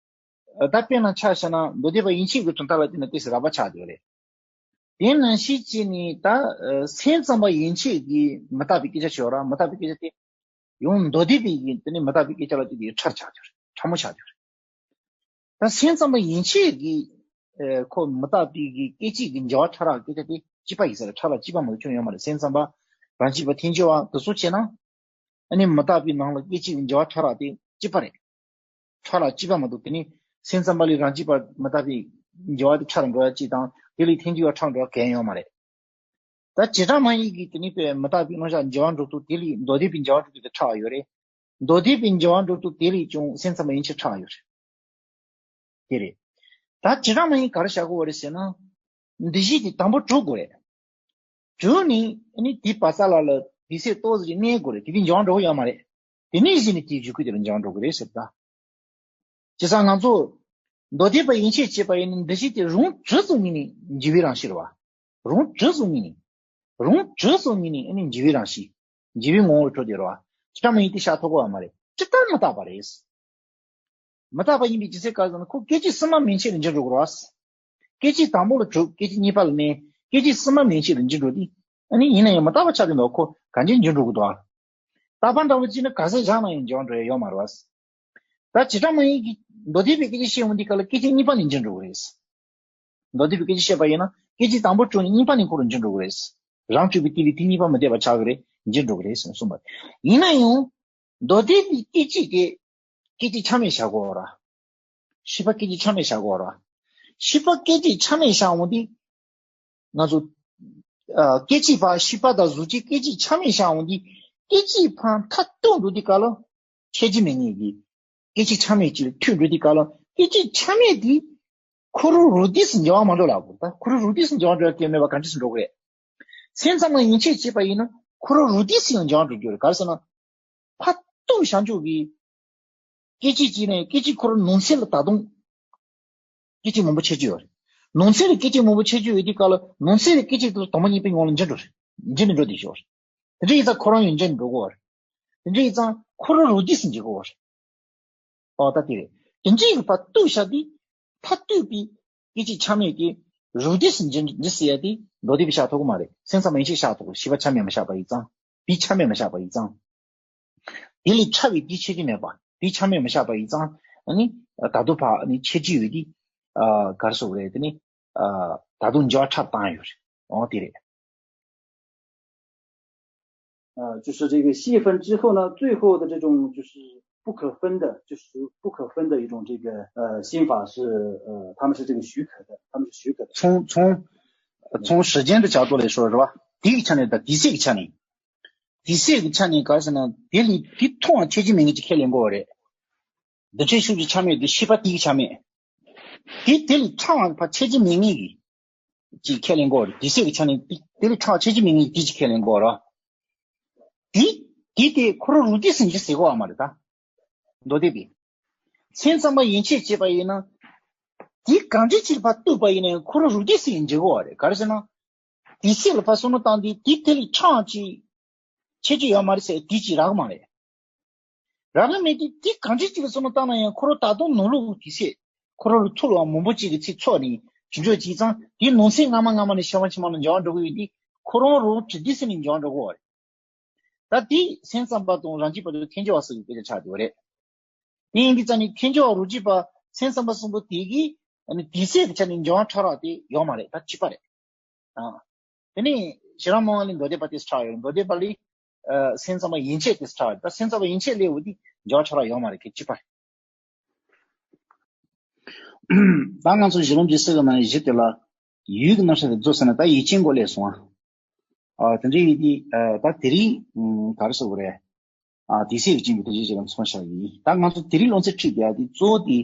ཨ། ད་དཔེར་ན་ཆ་བཞག་ན་མདོ་སྡེ་པ་ཡན་ཆད་ཀྱི་གྲུབ་མཐའ་ལ་བལྟས་ན་ཏོག་ཙམ་རགས་པ་ཆགས་བསྡད་ཡོད་རེད། དེ་ནང་བཞིན་བྱས་ནས་ད། ཨ། སེམས་ཙམ་པ་ཡན་ཆད་ཀྱིས་མི་རྟག་པའི་སྐད་ཆ་བཤད་ཡོད་ར། མི་རྟག་པའི་སྐད་ཆ་དེ་ཡང་མདོ་སྡེ་པའི་གིས་དེ་ནི་མི་རྟག་པའི་སྐད་ཆ་ལ་བལྟས་ཏེ་ཕྲ་ཆགས་ཀྱི་རེད། ཕྲ་མོ་ཆགས་ཀྱི་རེད། ད་སེམས་ཙམ་པ་ཡན་ཆད་ཀྱིས། ཨ། ཁོ་མི་རྟག་པའི་གི་སྐད་ཅིག་གི་འགྱུར་བ་ཕྲ་རགས་སྐད་ཆ་དེ་གཅིག་པ་ཡིན་ས་རེད། ཕྲ་རགས་གཅིག་པ་མ་གཏོགས་ཅུང་ཡོད་མ་རེད། སེམས་ཙམ་པ་རང་རྒྱུད་པ་ཐལ་འགྱུར་བ་དེ་ཚོ་བྱས་ན། ཨ་ནི་མི་རྟག་པའི་ནང་ལ་སྐད་ཅིག་གི་འགྱུར་བ་ཕྲ་རགས་དེ་གཅིག་པ་རེད། ཕྲ་རགས་གཅིག་པ་མ་གཏོགས་དེ་ནི་སེམས་ཙམ་པ་ལས་རང་རྒྱུད་པ་མི་རྟག་པའི་འགྱུར་བ་དེ་ཕྲ་རགས་འགྲོ་ཡ་གཅིག་དང་དེ་ལས་ཐལ་འགྱུར་བ་ཕྲ་རགས་འགྲོ་ཡ་གང་ཡང་ཡོད་མ་རེད། ད་བྱེ་བྲག་སྨྲ་བ་གིས་དེ་ནི་པའི་མི་རྟག་པའི་རྣམ་གཞག་འགྱུར་བ་འགྲོ་དུས་དེ་ལས་མདོ་སྡེ་པའི་འགྱུར་བ་འགྲོ་དུས་དེ་ཕྲ་བ་ཡོད་རེད། མདོ་སྡེ་པའི་འགྱུར་བ་འགྲོ་དུས་དེ་ལས་ཀྱང་སེམས་ཙམ་པ་ཡན་ཆད་ཕྲ་བ་ཡོད་རེད། དེ་རེད། ད་བྱེ་བྲག་སྨྲ་བ་གིས་ག་རེ་བྱ་དགོས་པ་རེད་ཟེར་ན། འདུ་བྱེད་དེ་དང་པོ་གྲུབ་དགོས་རེད། གྲུབ་ནས་ཨ་ནི་དེའི་བ་ཚ་ལ་ལ་དེའི་སེམས་ཏོག་ཙམ་གནས་དགོས་རེད། དེ་དུས་འགྱུར་བ་འགྲོ་གི་ཡོད་མ་རེད། དེ་ནས་གཞི་ནས་དེའི་འཇུག་སྐུལ་དེ་ལ་འགྱུར་བ་འགྲོ་གི་རེད་ཟེར་ད། བྱས་ཙང་ང་ཚོ། མདོ་སྡེ་པ་ཡན་ཆད་བྱས་པ་ཡིན་ན་འདུ་བྱེད་དེ་རང་གྲོལ་སོང་ཉིད་ནས་འཇིག་པའི་རང་བཞིན་རེད་བ། རང་གྲོལ་སོང་ཉིད་ནས། རང་གྲོལ་སོང་ཉིད་ནས་ཨ་ནི་འཇིག་པའི་རང་བཞིན། འཇིག་པའི་ངོ་བོར་གྲོལ་དེ་རེད་བ། ཅི་ལྟར་མ་ཡིན་ཏེ་བཞག་ཐུབ་ཀྱི་ཡོད་མ་རེད། ཅི་ལྟར་མི་རྟག་པ་རེད། མི་རྟག་པ་ཡིན་པའི་རྒྱུ་མཚན་ག་རེ་ཟེར་ན། ཁོ་སྐད་ཅིག་སྲིད་མ་མན་ཆད་ལ་འགྱུར་འགྲོ་གི་རེད་བ། སྐད་ཅིག་དང་པོ་ལ་གྲུབ། སྐད་ཅིག་གཉིས་པ་ལ་མེད། སྐད་ཅིག་སྲིད་མ་མན་ཆད་ལ་འགྱུར་འགྲོ་དེ། ཨ་ནི་ཡིན་ན་ཡང་མི་རྟག་པ་ཆགས་ཀྱི་འདུག་ཁོ་གང་ཅི་འགྱུར་འགྲོ་གི་འདུག་ཨ། རྟག་པ་འདྲ་བོ་ཅིག་ནི་ག་ས་བཞག་ན་ཡང་འགྱུར་བ་འགྲོ་ཡ་ཡོད་མ་རེད་བ། ད་བྱེ་བྲག་སྨྲ་བའི་གི་མདོ་སྡེ་པའི་སྐད་ཆ་བཤད་འོང་དུས་སྐབས་ལ་སྐད་ཅིག་གཉིས་པ་ནས་འགྱུར་འགྲོ་གི་རེད། མདོ་སྡེ་པའི་སྐད་ཆ་བཤད་པ་ཡིན་ན་སྐད་ཅིག་དང་པོ་གྲུབ་ནས་གཉིས་པ་ནས་ཁོ་རང་འགྱུར་འགྲོ་གི་རེད། རང་གྲུབ་པའི་ཏི་ལི་དེ་གཉིས་པ་མི་འཐད་པ་ཆགས་ཀྱི་རེད། འགྱུར་འགྲོ་གི་རེད་གསུངས་པ། ཡིན་ན་ཡང་མདོ་སྡེ་པའི་སྐད་ཅིག་དེ་སྐད་ཅིག་ཆ་མེད་བཞག་དགོས་ར། ཤེས་པ་སྐད་ཅིག་ཆ་མེད་བཞག་དགོས་ར། ཤེས་པ་སྐད་ཅིག་ཆ་མེད་བཞག་འོང་དུས། ང་ཚོ་ཨ་སྐད་ཅིག་ཕར་ཤེས་པ་དང་གཟུགས་ཅན་སྐད་ཅིག་ཆ་མེད་བཞག་འོང་དུས། སྐད་ཅིག་ཕར་མཐར་ཐུག་འགྲོ་དུས་སྐབས་ལ་ཁྱད་ཆོས་མེད་ངེས་ཀྱི། སྐད་ཅིག་ཆ་མེད་ཅིག་ལ་ཐུག་འགྲོ་དུས་སྐབས་ལ་སྐད་ཅིག་ཆ་མེད་དེ་ཁོ་རང་རུ་དུས་སུ་འགྱུར་བ་མ་འགྲོ་ལབ་དགོས། ད་ཁོ་རང་རུ་དུས་སུ་འགྱུར་བ་འགྲོ་ཡ་དེ་མེད་པ་གང་ཅི་སུ་འགྲོ་གི་རེད། སེམས་ཙམ་པ་ཡན་ཆད་བྱས་པ་ཡིན་ན་ཁོ་རང་རུ་དུས་སུ་ཡང་འགྱུར་བ་འགྲོ་རྒྱུ་རེད། ག་རེ་ཟེར་ན། མཐར་ཐུག་བྱང་ཆུབ་ཀྱི་སྐད་ཅིག་གཅིག་ནས་སྐད་ཅིག་ཁོ་རང་ནང་གསེས་ལ་ད་དུང་སྐད་ཅིག་མང་པོ་ཆད་ཀྱི་ཡོད་རེད། ནང་གསེས་ལ་སྐད་ཅིག་མང་པོ་ཆད་ཀྱི་ཡོད་དུས་སྐབས་ལ་ནང་གསེས་ལ་སྐད་ཅིག་དེ་ལ་དོན་མ་ངེས་པའི་ངང་ལ་འགྱུར་འགྲོ་རེད། འགྱུར་ནས་འགྲོ་བསྡད་ཀྱི་ཡོད་རེད། དེ་འདྲ་ཡིན་ཙང་ཁོ་རང་ཡང་འགྱུར་ནས་འགྲོ་གི་ཡོད་རེད། དེ་འདྲ་ཡིན་ཙང་ཁོ་རང་རུ་དུས་སུ་འགྱུར་གི་ཡོད་རེད། ཨོ་ད་དེ་རེད། དེ་འདྲ་ཡིན་པ་ཐུག་བཞག་དུས་མཐར་ཐུག་པའི་སྐད་ཅིག་ཆ་མེད་ཀྱི་རུ་དུས་སུ་འགྱུར་འགྱུར་ཟེར་ཡ་དེ་མདོ་སྡེ་པས་བཞག་ཐུབ་ཀྱི་མ་རེད། སེམས་ཙམ་པ་ཡན་ཆད་བཞག་ཐུབ་ཀྱི། ཤེས་པ་ཆ་མེད་མ་བཞག་པ་ཡིན་ཙང་། དེ་ཆ་མེད་མ་བཞག་པ་ཡིན་ཙང་། དེ་ལས་ཕྲ་བའི་དེ་ཁྱད་ཆོས་མེད་པ། དེ་ཆ་མེད་མ་བཞག་པ་ཡིན་ཙང་། ཨ་ནི་ད་དུང་ཕར་ཨ་ནི་ཁྱད་ཆོས་ཡོད་དེ། ཨ་ག་རེ་ཟེར་དགོས་རེད། དེ་ནི་ཨ་ད་དུང་འགྱུར་བ་འཁྲབ་བཏང་ཡོད་རེད། འོ་དེ་རེད། 呃，就是这个细分之后呢，最后的这种就是不可分的，就是不可分的一种这个呃心法是呃，他们是这个许可的，他们是许可的。 从从从时间的角度来说是吧？第一个层面的第四个层面，第四个层面告诉呢，这里比通常切进名字开连过的，的这数据层面的七八第一层面，第这里唱完把切进名字 ཅིག་ཁས་ལེན་དགོས་རེད། དེ་སྲིད་ཀྱི་ཆ་ནས་དེ་ལས་ཁྲག་ཆེ་ཆེ་མིན་ངེས་དེ་ཅིག་ཁས་ལེན་དགོས་རེད། དེ་དེ་དེ་ཁོ་རང་རུ་དེ་ཟིན་གྱི་ཟེར་གོ་བ་མ་རེད་ད། མདོ་སྡེ་པས། སེམས་ཙམ་པ་ཡན་ཆད་བྱས་པ་ཡིན་ན། དེ་གང་འདྲ་ཅིག་ཕར་གཏུགས་པ་ཡིན་ན་ཁོ་རང་རུ་དེ་ཟིན་འཇལ་གོ་བ་རེད། ག་རེ་ཟེར་ན། དེ་སྲིད་ལ་ཕར་བསམ་བློ་བཏང་དུས་དེ་དེ་ལས་ཁྲག་ཅིག་ཆེ་ཆེ་ཡོད་མ་རེད་ཟེར་དེ་ཅིག་རག་མ་རེད། རང་ལ་མེད་དུས་དེ་གང་ཅི་ཅིག་ལ་བསམ་བློ་བཏང་ན་ཡང་ཁོ་རང་ད་དུང་ནང་ལོགས་དེ་སྲིད་ཁོ་རང་ལ་ཚུར་ལ་མང་པོ་ཅིག་གི་ཚིག་ཚོགས་ནས་ཅི་འདྲ་བྱས་ཙང་དེ་ནང་གསེས་སྔ་མ་སྔ་མ་ནས་ཤེས་པ་ཕྱི་མ་ལ་འབྱོར་འགྲོ་གི་ཡོད་དུས་ཁོ་རང་རང་གྲུབ་དེ་སྲིད་ནས་འབྱོར་འགྲོ་གི་ཡོད་རེད། ད་དེ་སེམས་ཙམ་པ་དང་རང་རྒྱུད་པ་དང་ཐལ་འགྱུར་བ་སོགས་ཀྱི་སྐད་ཆ་ཆགས་བསྡད་ཡོད་རེད། དེ་ཡིན་དུས་ཙང་ནས་ཐལ་འགྱུར་བ་རང་རྒྱུད་པ་སེམས་ཙམ་པ་གསུམ་པོ་དེ་གིས་དེ་སྲིད་ཀྱི་ཆ་ནས་འབྱོར་ཕྲ་རགས་དེ་ཡོད་མ་རེད། ད་གཅིག་པ་རེད། ཨ། དེ་ནས་ཤེས་རབ་སྨྲ་བ་ལས་མདོ་སྡེ་པ་དེ་ཆགས་ཡོད། མདོ་སྡེ་པ་ལས་ཨ་སེམས་ཙམ་པ་ཡན་ཆད་དེ་ཆགས་ཡོད། ད་སེམས་ཙམ་པ་ཡན་ཆད་ལས་འོ་དེ་འགྱུར་བ་ཆགས་རག་ཡོད་མ་རེད། གཅིག་པ་རེད། ད་ང་ཚོ་གཞི་ལམ་གྱི་སྲོལ་གི་ནང་བཞི་དེ་ལ་ཡུལ་གྱི་རྣམ་གཞག་དེ་རྫོགས་ཟིན་ན་ད་ཡུལ་ཅན་སྐོར་སླེབས་སོང་ཨ། ཨ་དེ་འདྲ་ཡིན་དུས་ཨ་ད་དེ་རིང་ག་རེ་ཟེར་དགོས་རེད། ཨ་དེ་སྲིད་ཀྱི་རྐྱེན་གྱིས་དེ་བཞིན་ཞིག་ལ་མཚོན་བཞག་ཡིན། ད་ང་ཚོ་དེ་རིང་སློབ་ཚན་ཁྲིད་བསྡད་ཡ་དེ་གཙོ་བོ་དེ་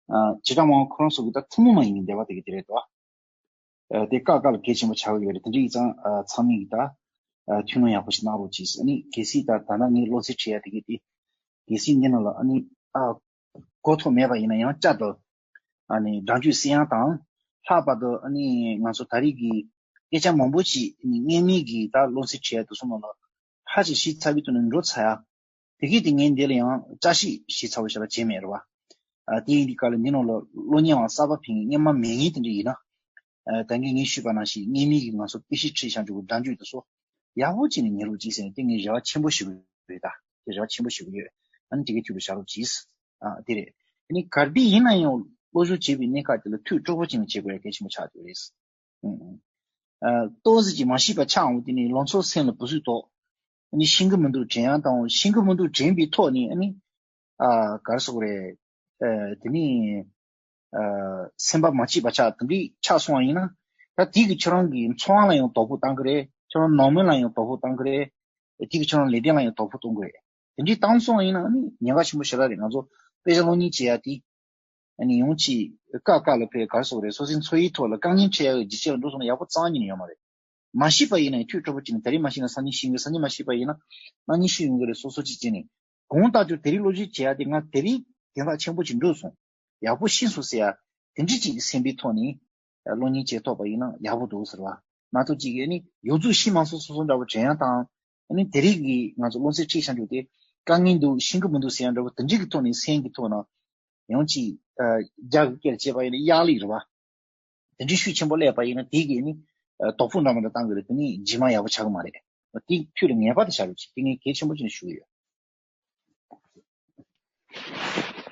ཨ་བྱེ་བྲག་སྨྲ་བ་ཁོ་རང་ཚོ་གི་ད་ཐུན་མོང་མ་ཡིན་པའི་འགྲེལ་པ་དེ་གི་དེ་རེད་དོ། ཨ་དེ་ཀ་ཀ་ལ་གལ་ཆེན་པོ་ཆགས་ཀྱི་ཡོད་རེད། དེ་འདྲ་ཡིན་ཙང་ཨ་ཚང་མས་ཀྱི་ད་ཨ་ཐུགས་སྣང་ཡག་པོ་ཞིག་གནང་རོགས་གྱིས། ཨ་ནི་གལ་སྲིད་ད་ད་ལྟ་ངས་སློབ་ཚན་ཁྲིད་ཡ་དེ་གི་དེ་གལ་སྲིད་འདི་ནང་ལ་ཨ་ནི་ཨ་གོ་ཐོས་མེད་པ་ཡིན་ན་ཡང་བསྐྱར་དུ་ཨ་ནི་སྒྲ་འཇུག་གསན་ཡ་དང་། ལྷག་པར་དུ་ཨ་ནི་ང་ཚོ་ད་རེས་ཀྱི་སྐད་ཆ་མང་པོ་ཞིག་ཨ་ནི་སྔོན་མའི་གི་ད་སློབ་ཚན་ཁྲིད་ཡ་དེ་ཚོ་ནང་ལ་ཧ་ཅང་ཞིབ་ཚགས་པའི་ཐོག་ནས་འགྲོ་ཚར་ཡ། དེ་གས་དེ་ངས་འདི་ལ་ཡང་བསྐྱར་ཞིབ་ཞིབ་ཚགས་པོ་ཞིག་ལ་བྱས་མེད་རེད་བ། ཨ་དེ་ཡིན་དུས་ག་ལ་འདི་ནང་ལ་སློབ་གཉེར་བ་གསར་པ་ཕན་སྔོན་མ་མེད་མཁན་དེ་འདྲ་ཡིན་ན། ཨ་ད་གིན་ངས་ཞུས་པ་ནང་བཞིན་སྔོན་མའི་གི་ང་ཚོ་དཔེ་ཆ་ཁྲིད་བྱང་ཆུབ་ཀྱི་སྒྲ་འཇུག་དེ་ཚོ་ཡག་པོ་བྱས་ནས་ཉན་རོགས་གྱིས་ཟེར་ནས་དེ་ངས་རེ་བ་ཆེན་པོ་ཞུ་གི་ཡོད། ད་དེ་རེ་བ་ཆེན་པོ་ཞུ་གི་ཡོད། ཨ་ནི་དེ་གའི་ཐུགས་ལ་བཞག་རོགས་གྱིས། ཨ་དེ་རེད། དེ་ནས་ག་དུས་ཡིན་ན་ཡང་སློབ་སྦྱོང་བྱེད་པའི་གནས་སྐབས་དེ་ལ་ཐུགས་སྤྲོ་པོ་བྱས་ནས་བྱེད་དགོས་ཡ་གལ་ཆེན་པོ་ཆགས་ཡོད་རེད། ཨ་ཏོག་ཙམ་ཅིག་མ་ཤེས་པ་ཆགས་འོང་དུས་ནས་ལང་ཚོ་སེམས་ལ་བུ་སུས་ཐོགས། ཨ་ནི་ཤེས་ཀྱི་མི་འདུག་དྲན་ཡང་དང་། ཤེས་ཀྱི་མི་འདུག་དྲན་པའི་ཐོག་ནས་ཨ་ནི་ཨ་ག་རེ་ཟེར་དགོས་རེད། ཨ་དེ་ནས་ཨ་སེམས་པ་མ་སྐྱིད་པ་ཆགས། དེ་འདྲ་ཆགས་སོང་བ་ཡིན་ན་ད་དེ་གིས་ཁྱོད་རང་གི་འཚོ་བ་ལ་ཡང་དོ་ཕོག་བཏང་གི་རེད། ཁྱོད་རང་ནང་མི་ལ་ཡང་དོ་ཕོག་བཏང་གི་རེད། དེ་གིས་ཁྱོད་རང་ལས་དོན་ལ་ཡང་དོ་ཕོག་གཏོང་གི་རེད། དེ་འདྲ་བཏང་སོང་བ་ཡིན་ན་ཨ་ནི་ཉེན་ཁ་ཆེན་པོ་ཞེ་དྲག་རེད། ང་ཚོ་དཔེ་ཆ་སློབ་གཉེར་བྱེད་ཡ་དེ། ཨ་ནི་ཡང་ཅིག་ཀ་ཀ་ལ་ཕེ་ག་རེ་ཟེར་དགོས་རེད། སོ་སོའི་འཚོ་བའི་ཐོག་ལ་དཀའ་ངལ་འཕྲད་ཡག་གི་རྒྱུ་རྐྱེན་ལ་འགྲོ་སོང་ན་ཡག་པོ་རྩ་བ་ཉིད་ནས་ཡོད་མ་རེད། མ་ཤེས་པ་ཡིན་ན་ཡང་ཐུགས་སྤྲོ་པོ་བྱས་ནས་ད་རེས་མ་ཤེས་ན་སང་ཉིན་ཤེས་ཀྱི་རེད། སང་ཉིན་མ་ཤེས་པ་ཡིན་ན་གནངས་ཉིན་ཤེས་ཡོང་གི་རེད། སོ་སོ་ཅིག་བྱས་ནས་གང་ལྟར་ཀྱང་དེ་རིང་སློབ་ཁྲིད་བྱེད་ཡག་དེ་ང་དེ་རིང་དོན་དག་ཆེན་པོ་ཅིག་འགྲུབ་སོང་། ཡག་པོ་ཤེས་སོང་ཟེར་ཡ། དེ་འདྲ་ཅིག་གི་སེམས་པའི་ཐོག་ནས་སློབ་གཉེར་བྱེད་ཐུབ་པ་ཡིན་ན་ཡག་པོ་འདུག་ཟེར་བ། མ་གཏོགས་ཅིག་ཨ་ནི་ཡོངས་རྫོགས་ཤེས་མ་སོང་སོ་སོ་འདྲ་བོ་དྲན་ཡ་དང་། ཨ་ནི་དེ་རིང་གི་ང་ཚོ་སློབ་ཚན་ཁྲིད་བཞག་འདུག་དེ། དཀའ་ངལ་འདུག་ཤེས་ཀྱི་མི་འདུག་ཟེར་ཡ་འདྲ་བོ་དེ་འདྲ་གི་ཐོག་ནས་སེམས་ཀྱི་ཐོག་ན་ཡང་ཅིག་རྒྱ་གི་སྐད་བྱས་པ་ཡིན་ན་གཡག་ལི་རེད་བ། དེ་འདྲའི་ཤུགས་ཆེན་པོ་སླེབས་པ་ཡིན་ན་དེ་གིས་ནི་དོགས་པ་འདྲ་མི་འདྲ་བཏང་གི་རེད། དེ་ནི་རྗེས་མ་ཡག་པོ་ཆགས་ཀྱི་མ་རེད། དེ་ཁྱོད་ལ་ངེས་པར་དུ་བྱ་རོགས་བྱེད། དེ་ངས་གལ་ཆེན་པོ་བྱས་ནས་ཞུ་གི་ཡོད།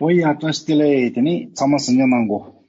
ཨོ་ཡ། བཀྲ་ཤིས་བདེ་ལེགས། དེ་ནི་ཚང་མ་གཟིགས་ཉན་གནང་གོ།